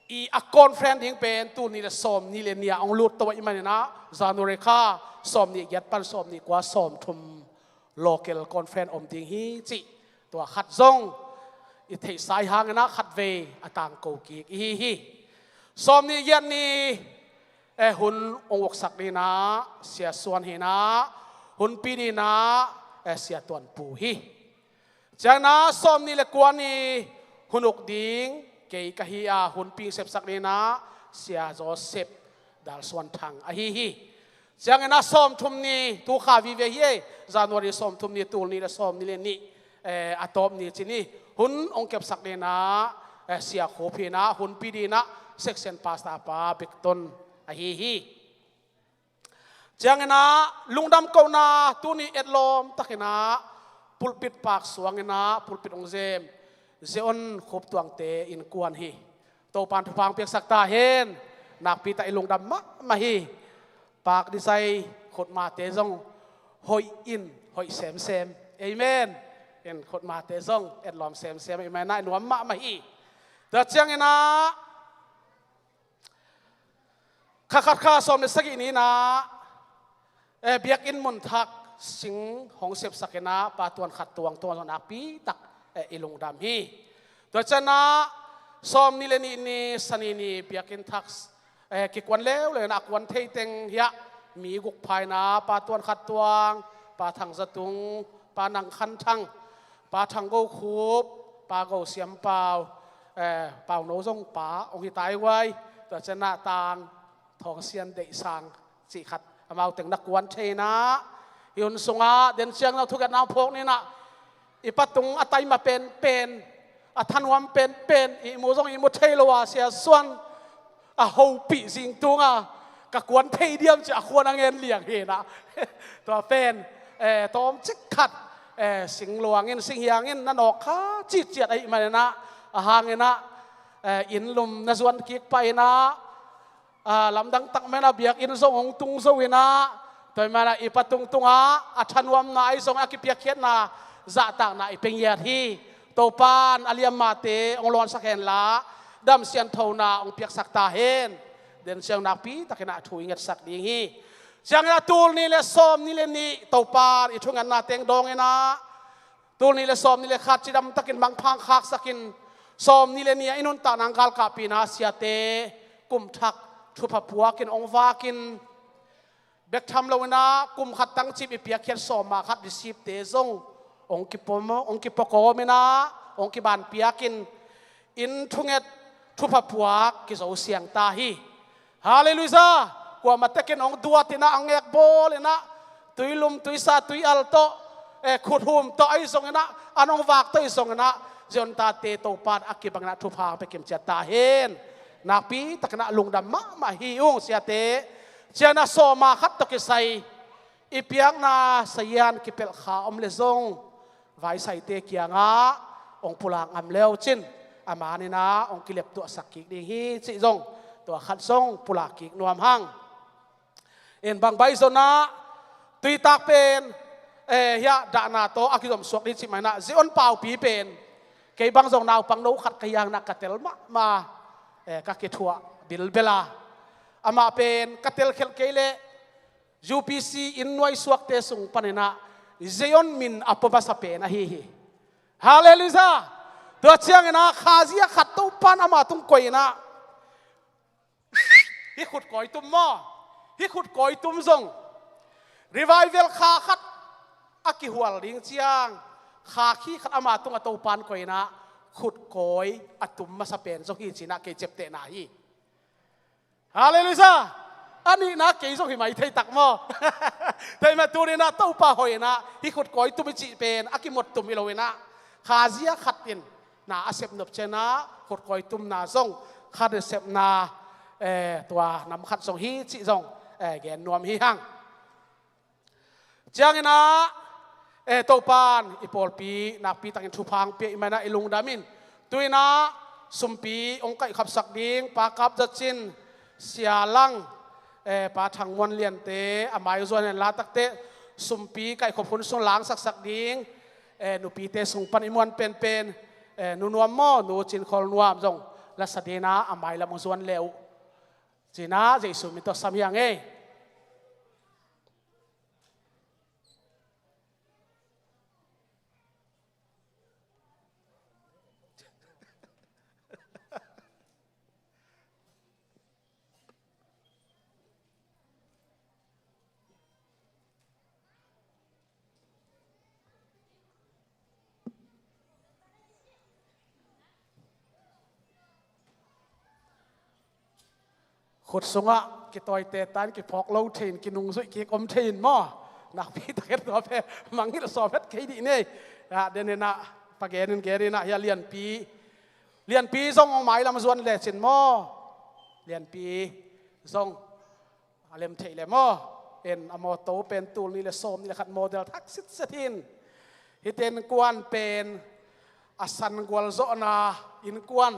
i a conference ding pen tul nih le sawm nih le nih ah hong lut to ahih manin ah, January kha sawm nih giat pan sawm nih kua sawm thum local conference om ding hi cih tua khat zong i theihsa i hangin ah khatvei a tangko kik i hi hi. Sawm nih giat ni, eh, hun hong uksak ni in ah Sia Suan hi in ah, hunpi ni in ah, eh, Sia Tuan Pu hi. Ciangin ah sawm nih le kua ni hun uk ding kei ka hi a, hunpi sepsak ni in ah Sia Joseph Dal Suan Thang ahi hi. Ciangin ah sawm thum ni, tu kha vive hi ei, January sawm thum ni, tul nih le sawm nih le nih, eh, a tawp ni ci ni, hun hong kepsak ni in ah, eh, Sia Khup hi in ah, hunpi ni in ah section pastor pa Bikton ahi hi. Ciangin ah lungdam kohna tuni etlawm takin ah pulpit pak suangin ah pulpit hong zem Zion Khup Tuangte innkuan hi. Topan thupha hong piaksak ta hen. Nakpi tak i lungdam mahmah hi. Pak disai khutmate zong hoih in hoih semsem. Amen. In khutmate zong etlawm semsem ahih manin ah i nuam mahmah hi. Tua ciangin ah kha khat kha sawm le sagih ni in ah, eh, biakinn mun thak sing hong sepsak in ah Pa Tuan Khat Tuang, Tuang Zong nakpi tak, eh, i lungdam hi. Tua ciangin ah sawm nih le nih ni Sani ni biakinn thak, eh, kikuan leuleu in ah a kuan thei teng hiah mi guk pha in ah Pa Tuan Khat Tuang, Pa Thang Za Tung, Pa Nang Khan Thang, Pa Thang Go Khup, Pa Go Siam Pau, eh, Pau No zong pa hong hi tai guai. Tua ciangin ah Tang Thawng Sian Deih Sang cih khat amau teng na kuan thei in ah, hih hun sungah den ciang no thungetna phawk ni in ah, i patung a taima penpen, a thanuam penpen, ihmu zong ihmu thei lo a Sia Suan a hopih zing tung a, ka kuan thei diam ci a khuan a ngen liang hi in ah. Tua pen, eh, tawmcik khat, eh, singluang in singhiang in na nawk kha citciat ahih manin ah, a hangin ah, eh, inn lum na zuan kik pah in ah, ah, lamdang tak mah in ah biakinn zong hong tung zo in ah, tua ahih manin ah i patung tungah a thanuamna ahi zong a kipiakkhiatna zahtakna i pia ngiat hi. Topan a liammate hong lawnsak hen la, dam sianthona hong piaksak ta hen. Den ciang nakpi takin ah thu i ngetsak ding hi. Ciangin ah tul nih le sawm nih le nih Topan i thungetna teng dawng in ah, tul nih le sawm nih le khat cidam takin mangpha hong khaksak in, sawm nih le nih ah i nuntakna hong galkapih in ah siate kum thak thupha puak in hong vak in, bek tham lo in ah kum khat tangcip i piakkhiat sawma khat receipt-te zong hong kipom, hong kipokawm in ah hong kibanpiak in, inn thunget thupha puak kizo siang ta hi. Halleluiah! Kuamah tekin hong duat in ah, hong ngekbawl in ah, tuilum, tuisa, tuial tawh, eh, khuthum tawh ahi zongin ah, an hong vak tawh ahi zongin ah, Zion tate Topan a kibangin ah thupha hong pia kimciat ta hen. Nakpi takin ah lungdam mahmah hi ung siate. Ciangin ah sawma khat tawh kisai i piakna sazian kipelh kha om leh zong vaisaite kiangah hong pulak ngam le uh cin, a man in ah hong kileptuahsak kik ding hi cih zong, tua khat zong pulak kik nuam hang. In bang baih zong ah tuitak pen, eh, hiah dahna tawh a kizomsuak ding cih mah in ah Zion Paupi pen kei bang zong naupang no khat ka hi hangin ah ka tel mahmah, eh, ka kithuah bilbel a. Amah pen ka telkhelh kei leh U P C inn nuaisuakte sung paninah Zion min a pua masa pen ahi hi. Halleluiah. Tua cianginah khazia khat Topan ama tung koihinah, hih khutkawi tum maw, hih khutkawi tum zong revival kha khat a kihual ding ciang kha khi khat ama tungah Topan koihinah khutkawi a tum masa pen zong hi cinah kei ciaptehna hi. Halleluiah. A nihna kei zong hi mai thei tak maw? Theimah tuninah Topa hoihinah hih khutkawi tum i cih pen a kimot tum hi loinah khazia khat in na a sep nop cianah khutkawi tumna zong khat i sepna, eh, tua nam khat zong hi cih zong, eh, gen nuam hi hang. Cianginah, eh, Topan i pawlpi nakpi takin thupha hong pia i manah i lungdam in. Tuinah sumpi hong kaihkhapsak ding Pa Kap Za Cin, Sia Lang, eh, Pa Thang Muan Liante a mai zuan hen la, takte sumpi kaihkhop hun sung langsaksak ding, eh, nupite sung pan i muan penpen, eh, Nu Nuam maw, Nu Cin Khol Nuam zong lasa dinah a mai lam hong zuan le uh cinah Jesu min tawh sam hi hang ei. Khut sungah kitawite tan kiphawk lo thei in, kinungzuih kik om thei in maw? Nakpi takin tua pen mangngilh sawm het kei dih ni. Ah, den inah pagen in gen inah hia Lianpi, Lianpi zong hong mailam zuan lecin maw? Lianpi zong a lem theih le maw? En a mawtaw pen tul nih le sawm nih le khat model thak sitset hin. Hite innkuan pen a san gualzawhna innkuan,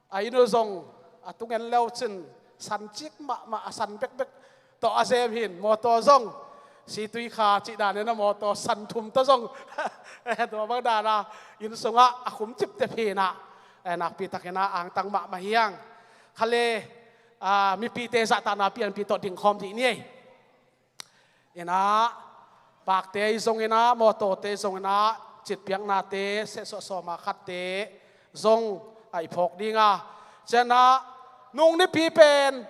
a inn uh zong a tungen leucin san cik mahmah, a san bekbek tawh a zem hin. Mawtaw zong Situikha cih danin a mawtaw san thum tawh zong tua bang dana inn sungah a khum ciptep hinah, eh, nakpi takinah angtang mahmah hiang. Khale, ah, mipite zahtahna pianpi tawh dingkhawm dih ni ei. Inah pakte i zonginah, mawtawte i zonginah, citpiaknate sehsuah sawma khatte zong a i phawk dinga. Cianah nung nipi pen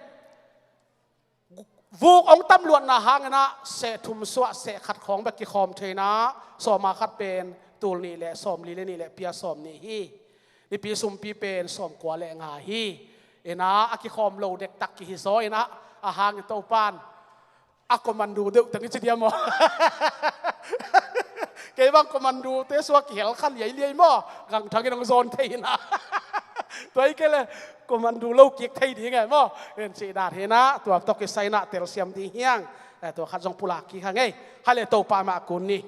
vuk hong tamluatna hanginah seh thum suah seh khat khawng bek kikhawm theinah sawma khat pen tul nih le sawm li le nih le pia sawm nih hi. Nipi sumpi pen sawm kua le nga hi. Inah a kikhawm lo dektak kihi zaw inah a hangin Topan a commando deuh teng i ci diam maw? Kei bang commando te suak kihel khan liailiai maw? Gangthangin hong zawn thei inah. Tua i kei le commando lo kik thei ding e maw? En cih dan hinah tua tawh kisai inah telsiam ding hiang. Eh, tua khat zong pulak kik hang ei. Hale Topa mah kun ni.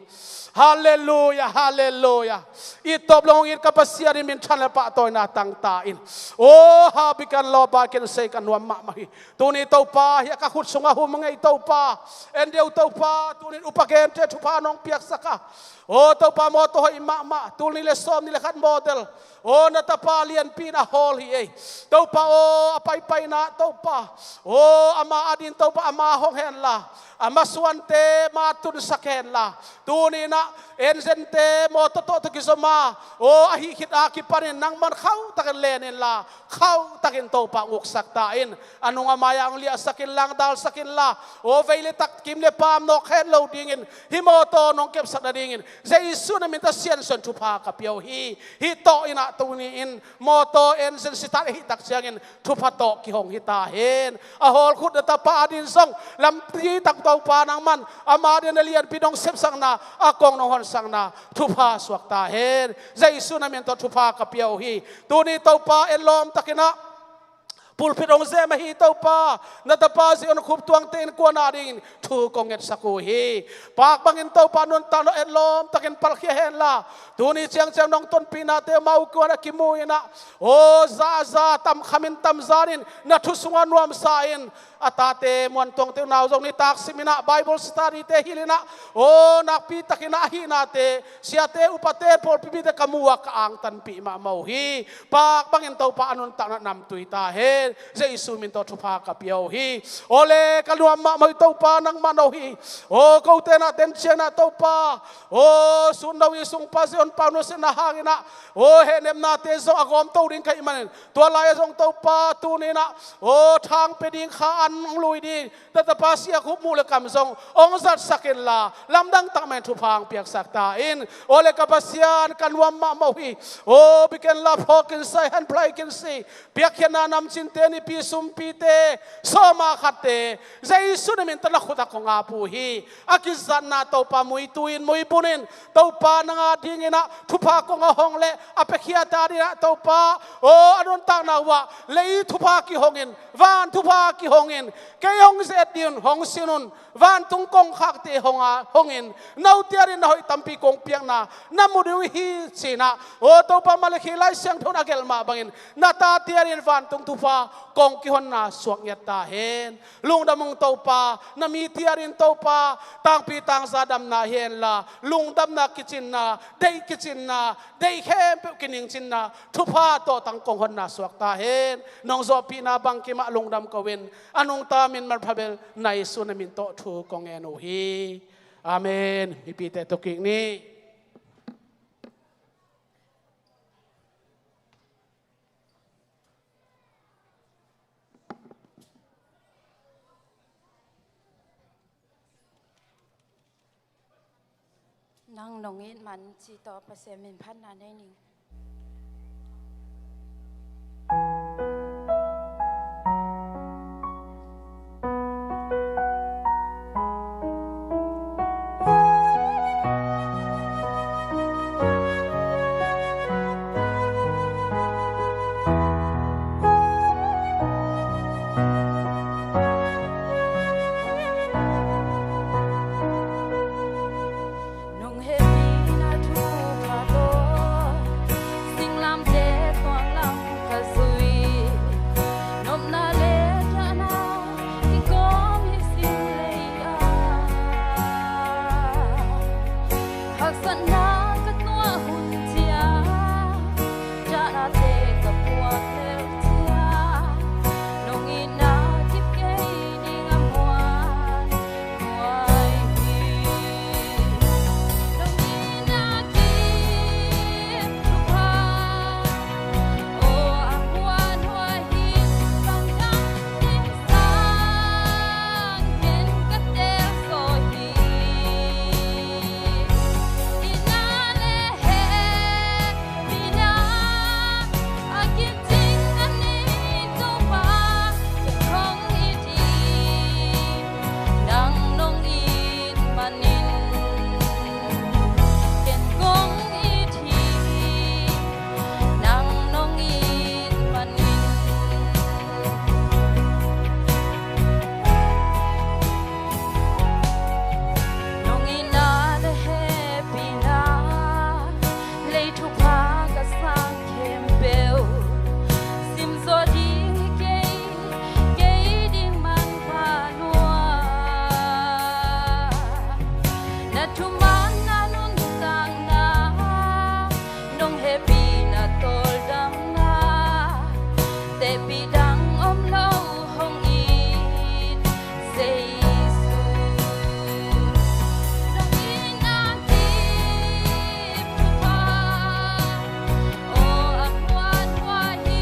Halleluia, halleluia. I tawp lo hong it ka Pasian i minthan le pahtawina tangta in. Oh, happy kan lawpa ken sei ka nuam mahmah hi. Tuni Topa, hia ka khut sungah hum ngei Topa. En deuh Topa, tunin upa gente thupha nong piaksak a. Oh Topa, mawtaw hoih mahmah, tul nih le sawm nih le khat model. Oh, na tapa Lianpi in a hawl hi ei. Topa oh, a paipaina Topa. Oh, ama adin Topa, ama hong henla, ama suante ma tunsak henla. Tuninah engine-te mawtaw tawh tawh kizoma. Oh, ahi khit a kipanin nangman khauhtakin len inla, khauhtakin Topa nguksak ta in. A nung a mai-ah hong liahsak inla, hong dalsak inla. Oh, vei le tak, kim le paam nawk het lo dingin hih mawtaw nong kepsak nadingin Jesu na min tawh siansuan thupha ka pia uh hi. Hih tawh inah tuni in mawtaw engine sitat ahih tak ciangin thupha tawh kihong hi ta hen. A hawl khut na tapa adin zong lampi tang Topa nangman ama adin a Lianpi nong sepsakna, a kong nong honsakna thupha suak ta hen. Jesu na min tawh thupha ka pia uh hi. Tuni Topa en lawm takinah pulpit hong zem ahi Topa, na tapa Zion Khup Tuangte innkuan adingin thu kong ngetsak uh hi. Pak bangin Topa nuntakna et lawm takin palkhia henla, tuni ciangciang nong tonpihnate mau kuan a kimu inah, oh, za a za tam khamin tam zanin na thu sungah nuamsa in, a tate Muan Tuangte unau zong nitak sim inah Bible study-te hilh inah, oh, nakpi takinah ahihnate siate upate pawlpi mite ka mu a ka angtanpih mahmah uh hi. Pak bangin Topa a nuntakna namtui ta hen. Jesu min tawh thupha ka pia uh hi. Aw le, ka nuam mahmah uh hi Topa, nangmah no hi. Aw, kote na ten ciang na Topa, aw, sun no i sung pa Zion pau nusia na hangin ah, aw, hehnepnate zong a gawm to ding ka hih manin, tua lai-ah zong Topa tuni-in ah, aw, thang pia ding, kha an lui ding, na tapa Sia Khup muh le kam zong hong zatsak inla, lamdang tak mah in thupha hong piaksak ta in. Aw le ka Pasian, ka nuam mahmah uh hi. Aw, biken la phawk in sai, han plai kin si, piakkhiatna namcinte, nipi sumpite, sawma khatte, Jesu na min tawh na khut ah kong ap uh hi. A kizatna Topa muitu in, muibun in, Topa nang a dingin ah thupha kong a hong leh a piakhia ta dingin ah Topa, aw, a nuntakna uh ah lei thupha kihong in, van thupha kihong in, kei hong ze-et ding un hong sin un, vantung kongkhakte hong a, hong in, note adingin na hoih tampi kong piakna na mu ding uh hi ci-in ah, aw Topa, Malakhi Lai Siangtho in a gelh mah bangin na tate adingin vantung thupha kong kihonna suak ngiat ta hen. Lungdam ung Topa, na mite adingin Topa, tangpi tangza damna hi henla, lungdamna kicinna, deih kicinna, deih khempeuh kiningcinna thupha tawhtang kong honna suak ta hen. Nong zawhpihna bangkim ah lungdam ko-in, a nungta min manpha bel na Jesu na min tawh thu kong ngen uh hi. Amen. Mipite tu kik ni. Nang nong it man ci tawh Pasian min phatna nei ning. Nong hehpihna thupha tawh singlamteh tuaklam ka zui. Nopna le dahna kikawm hi sing lei-ah, haksatna ka tuah hun ciang, dahnate ka puak lel ciang, nong itna kip kei ding a muan huai hi. Nong itna kip thupha, aw, a muan huai hi. Bang dang ding sang ken ka teel zaw hi. Itna le hehpihna a kicing a nei Topa, ken kong it hi. Nang nong it manin ken kong it hi. Nang nong it manin nong itna le hehpihna, lei thupha ka sang khempeuh sim zaw ding hi kei, kei ding manpha lua. Na thumanna nuntakna, nong hehpihna tawldamna, tehpih dang om lo hong it Jesu. Nong itna kip thupha, aw, a muan huai hi.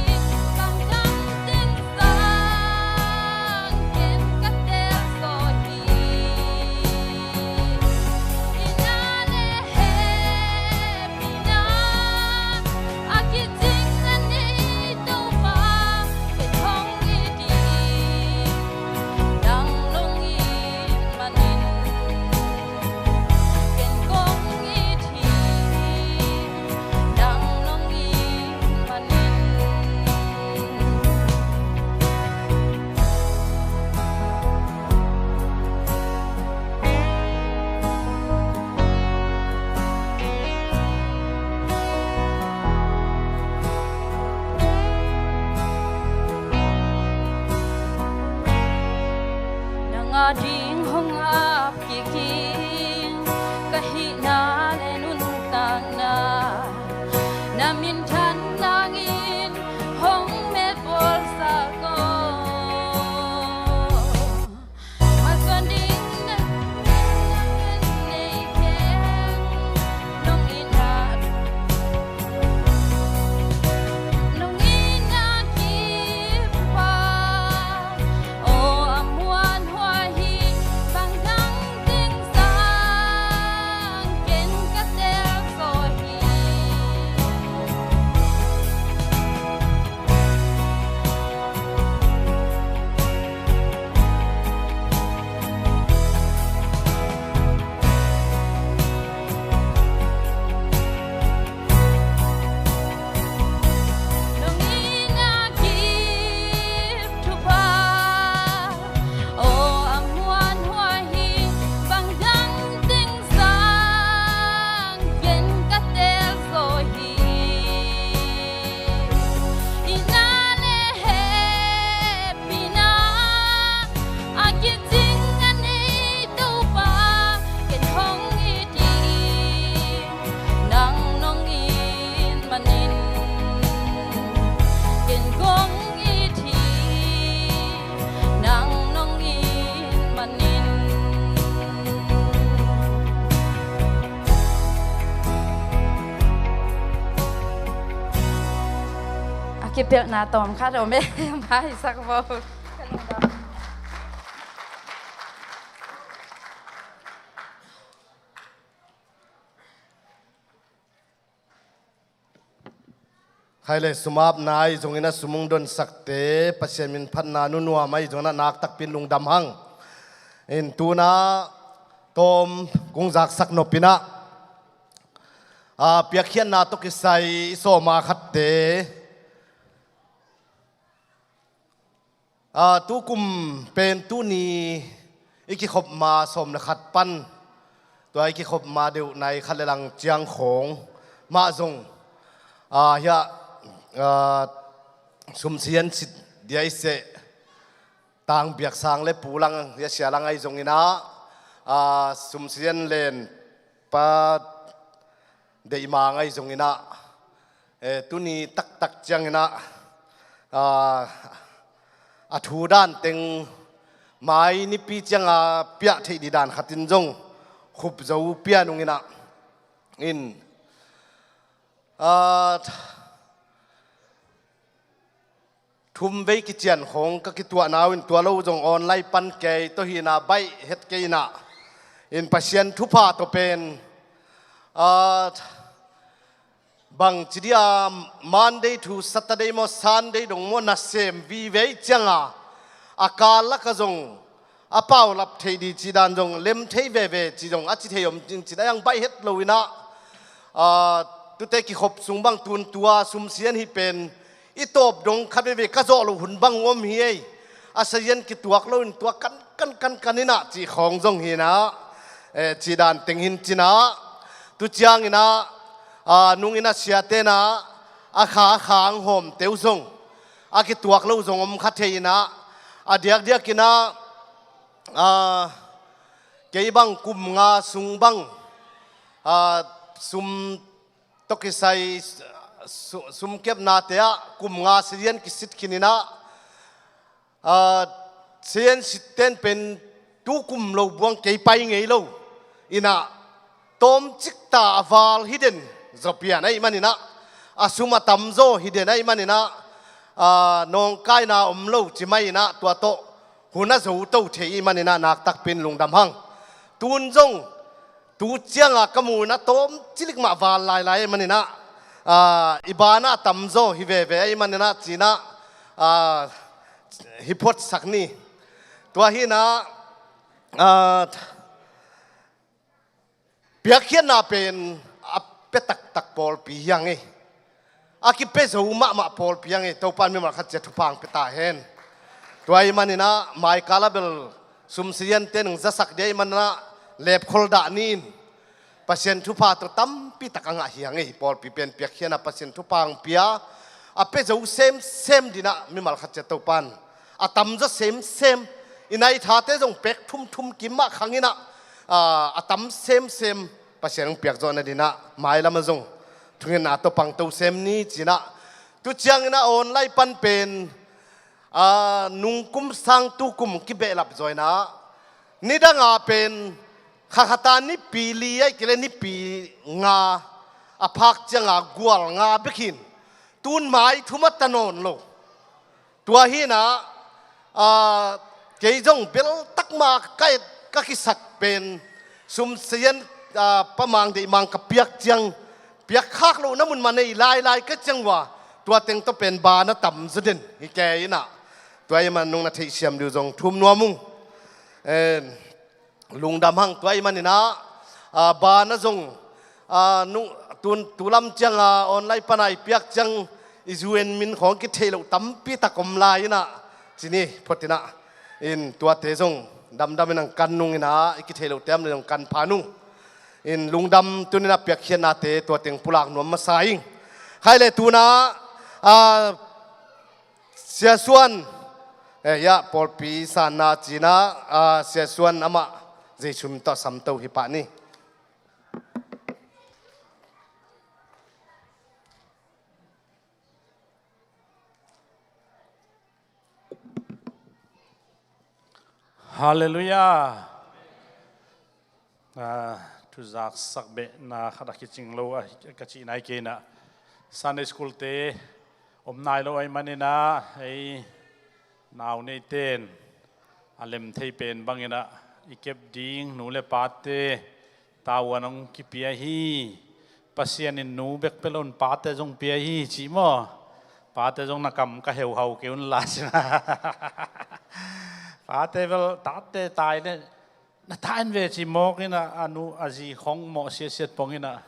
Bang dang ding sang ken ka teel zaw hi. Itna le hehpihna a kicing a nei Topa, ken kong it hi. Nang nong it manin ken kong it hi. Nang nong it manin nang a ding hong ap kik ing. Ka hihna le nuntakna na minthan nangin hong metbawlsak o. Kipelhna tawm khat om e. Maisak vo. Khai le sumapna ahi zongin a sum hong donsakte Pasian min phatna nunuam ahi zongin a nak takpi in lungdam hang. In tuna tawm kong zaksak nop in ah, a, piakkhiatna tawh kisai i sawma khatte, a, tukum pen tuni i kikhop ma sawm le khat pan tua i kikhop ma deuh nai khat le lang ciang khawng mah zong, a, hiah, a, sumsian sit dia i seh tang biaksang le pulang hiah sialang ahi zongin ah, a, sumsian len pa deihmang ahi zongin ah, eh, tuni taktak ciangin ah, ah, a thu dan teng mai nipi cianga piah theih dih dan khatin zong khup zo pia nungin ah in, ah, thum vei kician khong ka kituahna uh in tua lo zong online pan kei tawh hina baih het kei inah in Pasian thupha tawh pen, ah, bang ci dia Monday to Saturday maw Sunday dong maw nasem vive cianga a kal laka zong a paulap theih dih cih dan zong lem thei veve cih zong a ci thei om cing cin a yang baih het lo inah, ah, tute kikhop sung bang tun tua sumsian hi pen i tawp dong khat veve ka zawh loh hun bang om hi ei. A sazian kituak lo in tua kan kan kan kan inah cih khawng zong hi inah, eh, cih dan teng hin cinah tu ciang inah, ah, nung inah siate inah a kha a khang hawm teu zong a kituak lo zong om kha thei inah a diakdiak inah, ah, kei bang kum nga sung bang, ah, sum tawh kisai su-, sumkepnate ah kum nga sazian kisit khin inah, ah, sazian sitten pen tukum lo buang kei pai ngei lo inah tawmcik ta a val hi den zaw pian ahih man inah a sum a tamzaw hi den ahih man inah, ah, nawngkaina om lo ci mai inah tua tawh hun a zo to thei ahih man inah nak takpi in lungdam hang. Tun zong tu cianga ka mu inah tawm cilik mah val lailai ahih man inah, ah, i banah a tamzaw hi veve ahih man inah ci inah, ah, hi phuatsak ni. Tua hi inah, ah, piakkhiatna pen a pia taktak pawlpi hi hang ei. A kipia zo mahmah pawlpi hi hang ei. Topa in mimal khat ciat thupha hong pia ta hen. Tua ahih man inah maikal a bel sumsiante nung zasak dia ahih man inah lepkhol dah ni in Pasian thupha tawh tampi tak a ngah hi hang ei. Pawlpi pen piakkhiatna Pasian thupha hong pia a pia zo semsem dih inah mimal khat ciat Topa in a tamzaw semsem i nai thate zong pek thumthum kim mah khang inah, ah, a tam semsem Pasian hong piak zawh nading inah mailam ah zong thungetna tawh pangto sem ni ci inah tu ciang inah online pan pen, ah, nungkum sang tukum kibehlap zaw inah nidanga pen khakhata nipi li ahih kei le nipi nga a phak cianga gual nga bek hi in tun mai thum a ta nawn lo. Tua hi inah, ah, kei zong bel takma ka et ka kisak pen sumsian, ah, pa Mang Deih Mang ka piak ciang piak khak lohna mun mah nei lailai ka ciang uh a tua teng tawh pen ban a tamzaw den hi kei inah tua ahih man nung na theihsiam dih uh zong thum nuam ung. Eh, lungdam hang tua ahih man inah, ah, ban a zong, ah, nung, tun, tulam cianga online pana i piak ciang i zu en min khawng kitheih loh tampi tak om lai inah ci ni phot inah in tuate zong damdam in hong kan nung inah i kitheih loh team le zong kan pha nung in lungdam tun inah piakkhiatnate tua teng pulak nuam masa ing. Khai le tuna, ah, Sia Suan, eh, ya, pawlpi sanna ci inah, ah, Sia Suan amah Jesu min tawh samto hi pah ni. Halleluiah. Ah, thuzaksak behna khat a kicing lo a ka cih nai kei inah Sunday school te Om nai lo ahih manin ah, ei nau neite'n a lem thei pen bangin ah i kep ding nu le pate tavuan hong kipia hi. Pasian in nu bek pia lo in pate zong pia hi cih maw? Pate zong na kam ka heuhau kei un la cin. Pate bel tate tai le na ta in ve ci mawk in ah, a nu a zi khong mawh siatsiat pong in ah,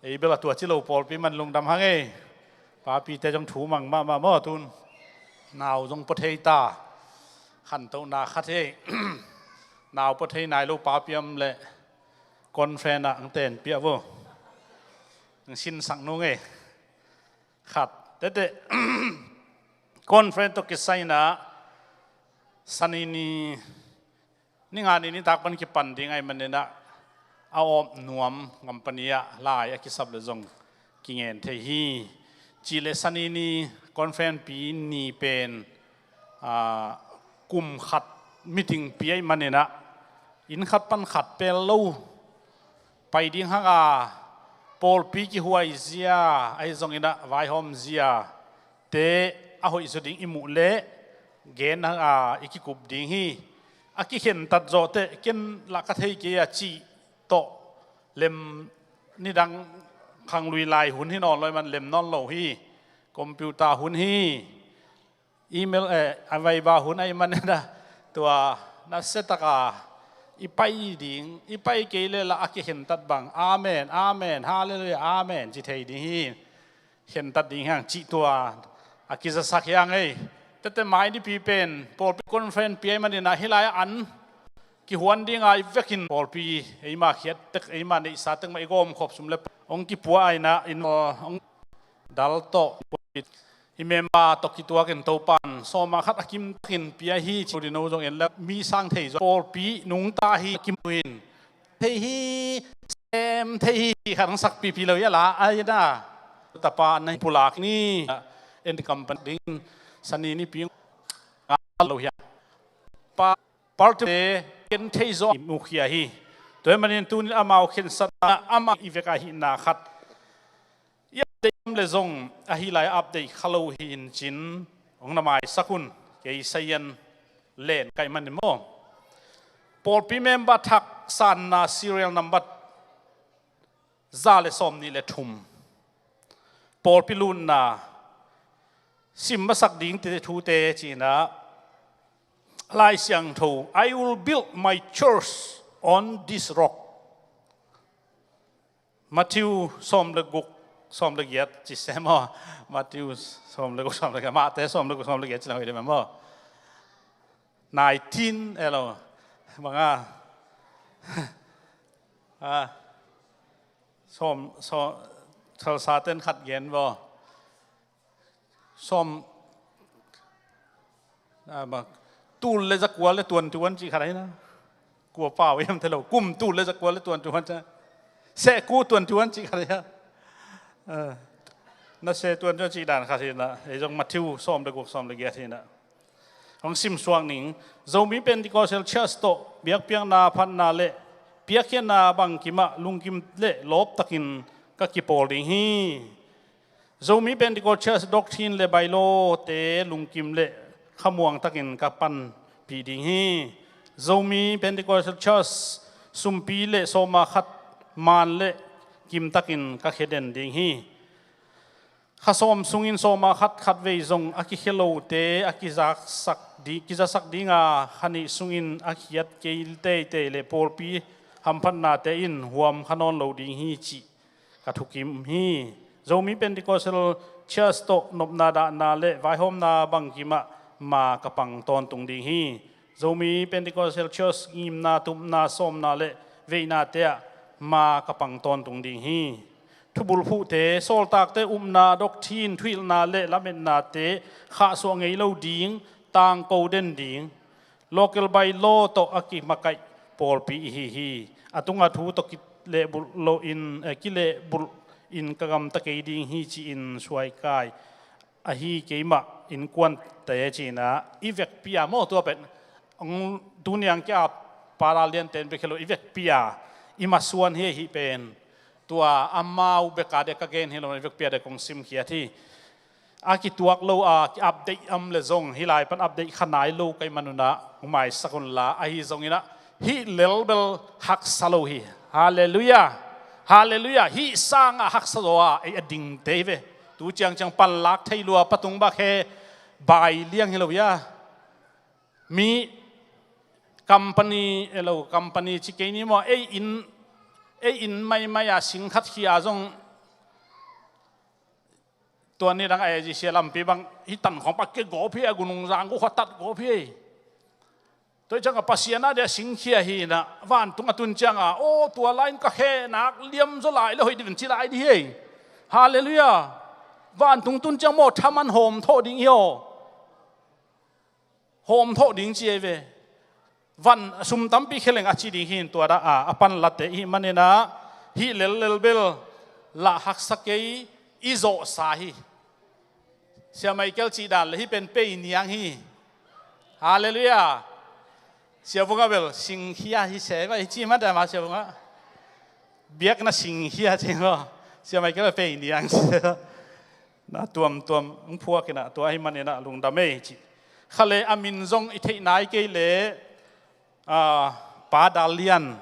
ei bel a tua ci lo pawlpi man lungdam hang ei. Papite zong thu mang mahmah maw tun. Nau zong pua thei ta. Khantohna khat hi. Nau pua thei nai lo papi om leh conference ah ang ten piah vo. Ang sinsak nung ei. Khat tete conference tawh kisai in ah Sani ni, ni nga ni nitak pan kipan ding ahih manin ah a awp nuam company ah lai a kisap le zong kingen thei hi. Cih leh Sani ni conference pi ni pen, ah, kum khat meeting pi ahih manin ah inn khat pan khat pel lo pai ding hang a, pawlpi kihuai zia ahi zongin ah vaihawm zia te a hoih zaw ding i muh leh gen hang a i kikup ding hi. A kikhentat zawh teh ken lah ka thei kei a cih tawh lem, nidang khanglui lai hun hi nawn lo ahih man lem nawn lo hi. Computer hun hi. Email, eh, a Viber hun ahih manin ah tua nasia tak a i pai ding, i pai kei leh lah a kikhentat bang amen, amen, halleluiah, amen ci thei ding hi. Khentat ding hi hang cih tua a kizasak hi hang ei. Tete mai nipi pen pawlpi conference pi ahih manin ah hih lai-ah an kihuan ding a i vekin pawlpi eima khiat tek, eima neihsa tek mah i gawmkhop sum le hong kipua a in ah, in, hong dal tawh i member tawh kituakin Topa'n sawm ah khat a kim takin pia hi. Ci dino zong en le mi sang thei zaw pawlpi nungta hi. Kim tuin thei hi, sem thei hi. Khat hong sak pipi lo hi a la a in ah tapa na hi pulak ni. En company ding Sani nipi nga lo hi a pa Palte ken thei zaw i mukhia hi. Tua ahih manin tunin amau khensatna amah i vek ahihna khat i update le zong ahi lai update kha lo hi in cin hong na maisak un. Kei sayan len kaih manin maw? Pawlpi member thak sanna serial number za le sawm nih le thum. Pawlpi lutna sim masak ding te thute ci-in ah Lai Siangtho, "I will build my church on this rock." Matthew sawm le guk, sawm le giat ci sem aw. Matthew sawm le guk, sawm le giat. Mate sawm le guk, sawm le giat ci lang hi dem aw. Nineteen, elo. Banga. Ah. Sawm, sawm, Khalsa ten khat gen bo. Sawm, ah, ma, tul le zakua le twenty-one cih khat ahi na. Kua pau hiam thei lo. Kum tul le zakua le twenty-one cih. Seh ku twenty-one cih khat ahi na. Ah. Na seh twenty-one cih dan khat hi na. Ei zong Matthew sawm le guk, sawm le giat hi na. Hong simsuak ning, Zomi Pentecostal Church tawh biakpiakna phatna le piakkhiatna bangkimah lungkim le lawptakin ka kipawl ding hi. Zomi Pentecostal Church doctrine le bylaw te lungkim le khamuang takin ka panpih ding hi. Zomi Pentecostal Church sumpi le sawma khat man le kimtakin ka khia den ding hi. Kha sawm sungin sawma khat khatvei zong a kikhia lote a kizaksak di, kizasak dinga kha nih sungin a khiat kei teitei le pawlpi hamphatnate in huam kha nawn lo ding hi cih ka thukim hi. Zomi Pentecostal Church tawh nopna dahna le vaihawmna bangkimah ma ka pang tawntung ding hi. Zomi Pentecostal Church ngimna, tupna, sawmna le veihnate ah ma ka pang tawntung ding hi. Thubulphuhte, sawltakte upna, doctrine, thuhilhna le lametnate khahsuah ngei lo ding, tangko den ding. Local bylaw tawh a kimakaih pawlpi ihi hi. A tunga thu tawh kilehbulh loin, eh, kilehbulh in ka gamta kei ding hi ci-in suaikai ahi keimah innkuante ci-in ah i vekpi a maw tua pen. Ang tuniang kia para lianten bek hi lo i vekpi a i masuan hi ahi pen. Tua amau beka dek ka gen hi lo i vekpi a dek kong simkhiat hi. a kituak lo a ki-update om le zong hih lai pan update kha nai lo ka hih manun ah hong maisak unla, ahi zongin ah hih lelbel haksa lo hi. Halleluiah. Halleluiah. Hih sangah haksa zaw a ei a dingte hi ve. Tu ciangciang panlak thei lua, patung bak he, bai liang hi lo hi a. Mi company, elo company ci kei ni maw, ei inn, ei inn maimai a sing khat khia zong tua ni dang a ei zi sia lampi bang hi tan khong pak ke gawp hi, a gunung zang gu khuatat gawp hi. Tua hi ciangah Pasian a dia singkhia hi inah vantung a tun ciangah, aw, tua lai in ka khe nak liam zaw lai le hoih dih ven ci lai dih hi. Halleluiah. Vantung tun ciang maw thaman hawm thawh ding hi aw. Hawm thawh ding ci ei ve. Van sum tampi khe leng a ci ding hi in tua dah a, a pan late i hih maninah hih lellel bel lah haksa kei i zawhsa hi. Sia Michael cih dan le hih pen pei niang hi. Halleluiah. Sia Vungah bel singkhia hi se va hi ci mah dama Sia Vungah. Biakna singkhia ci maw. Sia Michael bel pei niang ci. Na tuamtuam hong phuak inah tua hi maninah lungdam ei ci. Kha le a min zong i theih nai kei le, a, Pa Dal Lian.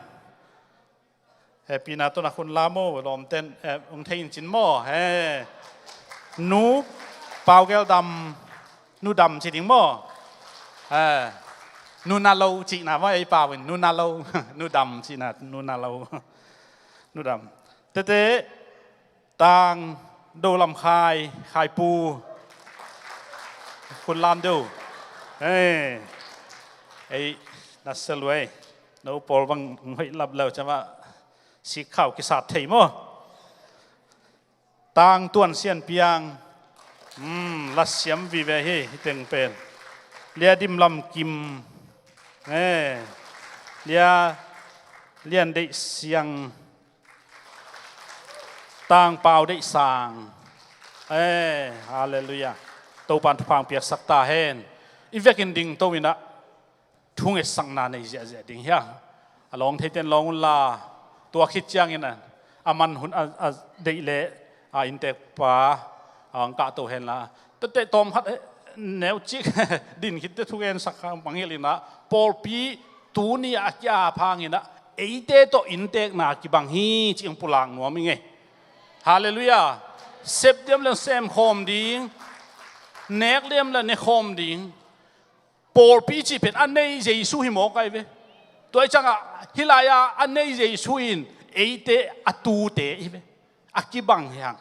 He pina tawh na khun la maw, lawmten, eh, hong thei in cin maw? He. Nu Pau Gel Dam, Nu Dam ci ding maw? He. Nu Na Lo cihna maw, ei pau in, Nu Na Lo, Nu Dam cihna, Nu Na Lo. Nu Dam. Tete, Tang Do Lam Khai, Khai Pu. Khun lam deuh. He. Ei, na sel uai. No pawl bang hoih lap lo cama. Sik khau kisat thei maw? Tang Tuan Sian Piang. Hmm, la siam vive hi, hi teng pen. Lia Dim Lam Kim. Eh, Lia Lian Deih Siang. Tang Pau Deih Sang. Eh, halleluiah. Topan thupha piaksak ta hen. I vekin ding to inah thungetsakna nei ziahziah ding hi a. A lawng theiten lawng unla, tua khit ciangin a, a man hun a, a deih le a inntekpa a hong kahto henla. Tete tawm khat neucik din khitte thungetsak kha mangngilh inah pawlpi tuni a kia phang inah eite tawh inntekna kibang hi cih hong pulak nuam i ngei. Halleluiah. Sep diam le sem khawm ding, nek diam le ne khawm ding. Pawlpi cih pen a nei Jesu hi mawk ahi ve. Tua hi ciangah hih lai-ah a nei Jesu in eite a tute hi ve. A kibang hi hang.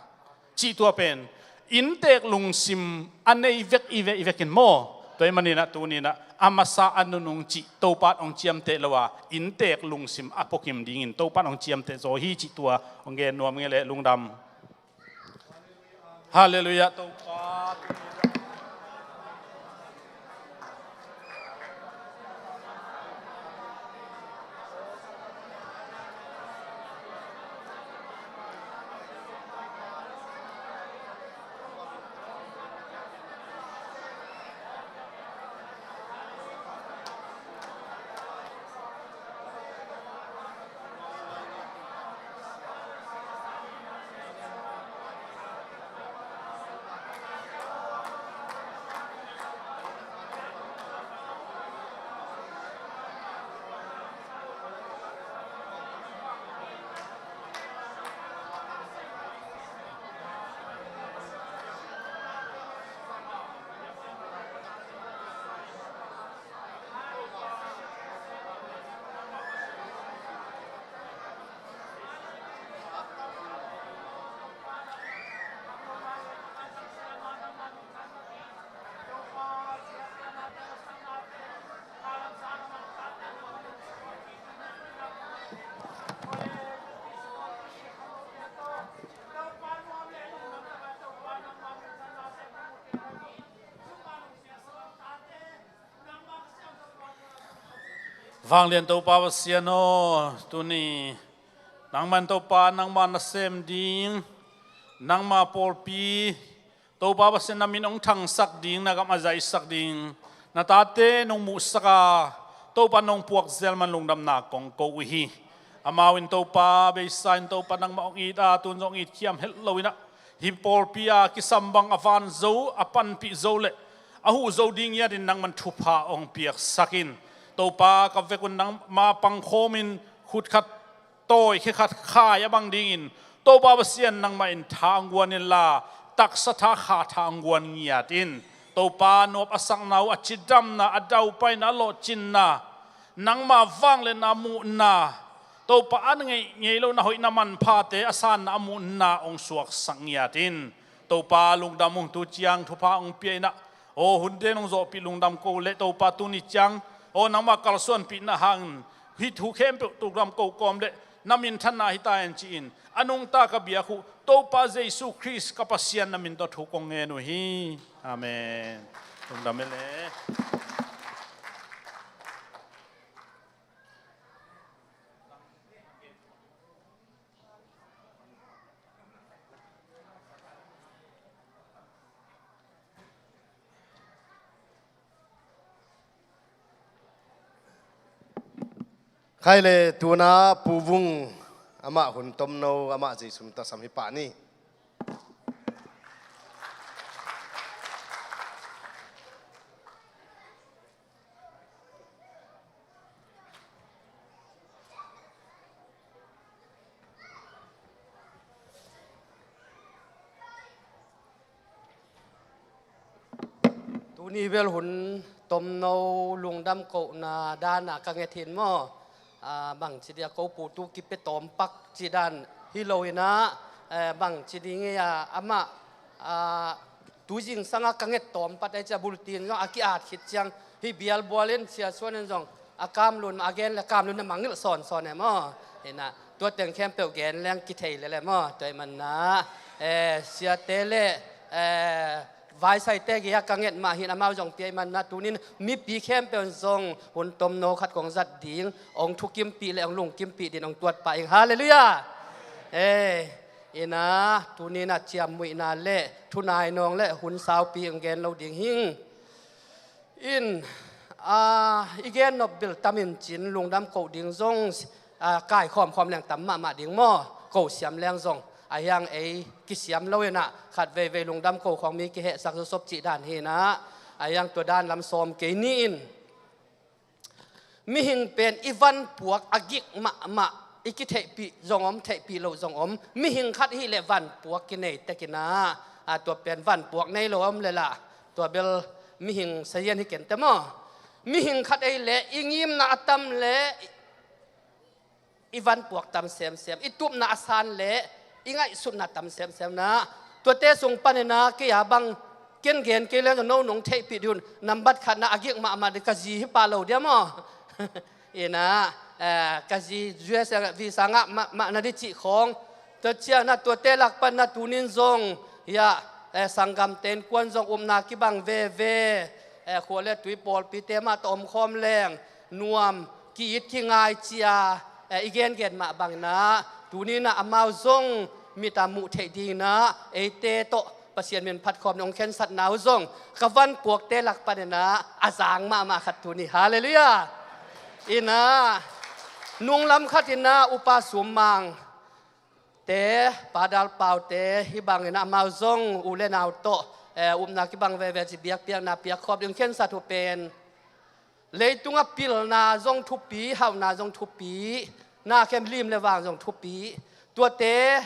Cih tua pen inntek lungsim a nei vek i ve i vekin maw? Tua hi maninah tuninah a masa a nunung cih Topan hong ciamteh lo a inntek lungsim a puakim dingin Topan hong ciamteh zaw hi cih tua hong gen nuam ngei leh lungdam. Halleluiah, Topa. Vanglian Topa Pasian aw, tuni nangman Topa, nangma nasem ding, nangma pawlpi, Topa Pasian na min hong thangsak ding, na gam a zaisak ding, na tate nong muhsak a, Topa nong puak zel man lungdamna kong ko uh hi. Amau in Topa, beisa in Topa nangmah hong it a, tun zong hong it khiam het lo inah, Hih pawlpi a kisam bang a van zo, a panpih zo le a huh zo ding ngiatin nangman thupha hong piaksak in. Topa, ka vekun nangma pangkhawmin khut khat tawi, khe khat khai a bang dingin Topa Pasian nangmah in tha hong guan inla, taksa tha, kha tha hong guan ngiat in. Topa, nuap a sakna uh, a cidamna, a daupaina, a lawhcinna, nangma vangliatna muhna, Topa, a ngeih ngei lohna hoihna manphate a sanna a muhna hong suaksak ngiat in. Topa, lungdam ung, tu ciang thupha hong pia in ah, aw, hunte nong zawhpih lungdam ko le, Topa, tuni ciang, aw, nangma kalsuanpihna hangin hih thu khempeuh lungdam ko kawm le na minthanna hi ta hen ci-in a nungta ka biak uh Topa Jesu Khrist ka Pasian na min tawh thu kong ngen uh hi. Amen. Lungdam hi le. Khai le, tuna Pu Vung, amah hun tomno, amah Jesu min tawh sam hi pah ni. Tuni bel hun tomno lungdam kohna dana ka nget hin maw? Ah, bangci dia ko pu tu kipia tawmpak ci dan hi lo inah, eh, bangci ding ei a amah, ah, tu zingsanga ka nget tawmpat ai cia bulletin zong a ki-at khit ciang hih bialbual in Sia Suan in zong a kamlun mah a gen le kamlun na mangngilh sawnsawn e maw? Inah tua teng khempeuh gen leng kithei lel e maw? Tua ih manna, eh, siate le, eh, vaisaite gei-a ka nget mah hin amau zong pia ih manna tunin mipi khempeuh zong hun tomno khat kong zat ding hong thukimpih le hong lungkimpih din hong tuat pah ing. Halleluiah. Eh, inah tuninah ciammuihna le thunainawng le hun saupi hong gen lo ding hing. In, ah, i gen nop bil tamin cin lungdam koh ding zong, ah, kaikhawmkhawm leng tam mahmah ding maw? Ko siam leng zong a hiang ei kisiam lo inah khat veivei lungdam ko khawng mi kihehsak zawsop cih dan hi inah a hiang tua dan lam sawm kei ni in. Mihing pen i vanpuak a gik mahmah, i kitheihpih zong om, theihpih loh zong om. Mihing khat hih leh vanpuak kinei tek inah, a, tua pen vanpuak nei lo om le lah, tua bel mihing sazian hi kente maw? Mihing khat ei leh i ngimna a tam le i vanpuak tam semsem, i tupna a san le i ngaihsutna tam semsem inah. Tuate sung paninah kei a bang ken gen kei leng no nong theihpih dih un. Nambat khatna a gik mahmah dih ka zi hi pah lo dia maw? Inah, eh, ka zi U S A visa ngah mahmah na dih cih khawng. Tua cianah tuate lak panna tunin zong hiah, eh, sanggamte innkuan zong upna kibang veve, eh, khua le tui pawlpite mah tawh omkhawm leng nuam ki-it kingai cia, eh, i gengen mah banginah tuninah amau zong mita muh theih dinginah eite tawh Pasian min phatkhawm nong khensatna uh zong ka vanpuakte lak paninah a zang mahmah khat tuni. Halleluiah. Inah nunglam khatinah Upa Sum Mang te, Pa Dal Pau te, hih bangin amau zong u le nau tawh, eh, upna kibang veve ci biakpiakna piakkhawm ding khensat uh pen leitungah pilna zong thupi, hauhna zong thupi, na khem lim le vang zong thupi. Tuate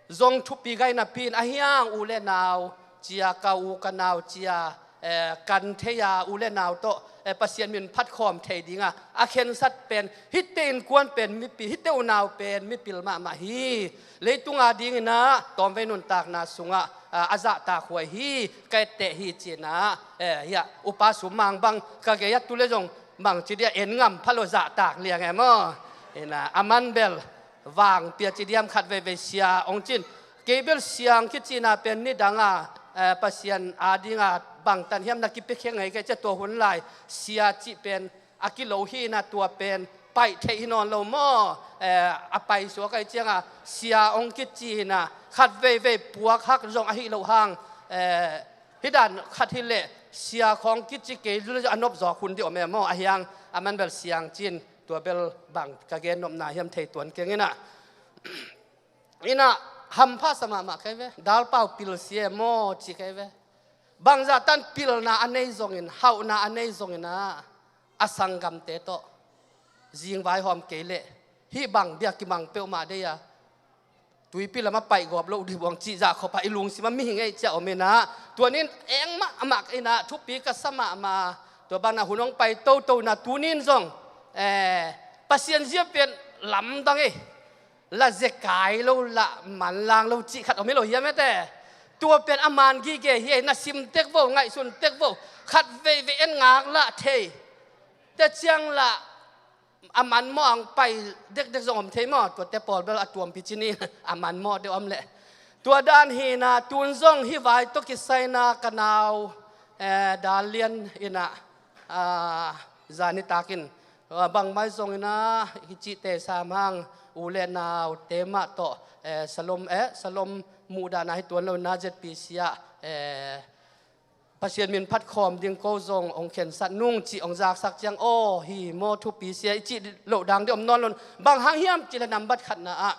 zong thupi gai napi in a hiang u le nau cia, ka u ka nau cia, eh, kan thei a u le nau tawh, eh, Pasian min phatkhawm thei dinga a khensat pen hihte innkuan pen mipi, hihte unau pen mipil mahmah hi. Leitung a dinginah tawmvei nuntakna sungah, ah, a zahtak huai hi, ka etteh hi cinah, eh, hiah Upa Sum Mang bang ka gei a tu le zong bangci dia en ngam pha lo zahtak liang e maw? Inah a man bel vang pia ci diam khat veivei sia hong cin. Kei bel siang kicina pen nidanga, eh, Pasian a dinga bangtan hiam na kipiakhia ngei kei cia tua hun lai sia cih pen a kilo hi inah tua pen paih theih hi nawn lo maw? Eh, a paisuak ahi cianga sia hong kici inah khat veivei puak hak zong ahi loh hang, eh, hih dan khat hi leh sia khawng kici kei a nop zawk hun dih om e maw? A hiang a man bel siang cin tua bel bang ka gen nopna hiam thei tuan keng inah. Inah Hampha sa mahmah kei ve. Dalpau pil sia maw ci kei ve. Bangzah tan pilna a nei zongin, hauhna a nei zongin ah, a sanggamte tawh zingvai hawm kei leh hih bang bia kimang peuhmah dei a, tuipi lam a paih gawp loh dih buang cih zah khop ah i lungsim ah mihing ei ciah om inah, tua nin eng mahmah inah thupi ka sa mahmah. Tua banah hun hong pai toto inah tunin zong, eh, Pasian zia pen lamdang ei. La zekai lo, la manlang lo cih khat om hi lo hiam ete? Tua pen a man gige hi ei, na sim tek vo, ngaihsun tek vo. Khat veivei en ngak lah thei. Te ciang lah a manmawh ang pai dekdek zong om thei maw? Tuate pawl bel a tuampi cin hi, a manmawh deuh om leh. Tua dan hi inah tun zong hih vai tawh kisai inah ka nau, eh, Dal Lian inah, ah, zan nitak in, ah, bangmah zong inah i cihte sam hang u le naute mah tawh, eh, salom, eh, salom muhdahna hi tuan lo inah Z P C ah, eh, Pasian min phat khawm ding ko zong hong khensat nung cih hong zaksak ciang, aw hi maw thupi sia i cih loh dang deuh om nawn lo in, bang hang hiam cih leh nambat khatna ah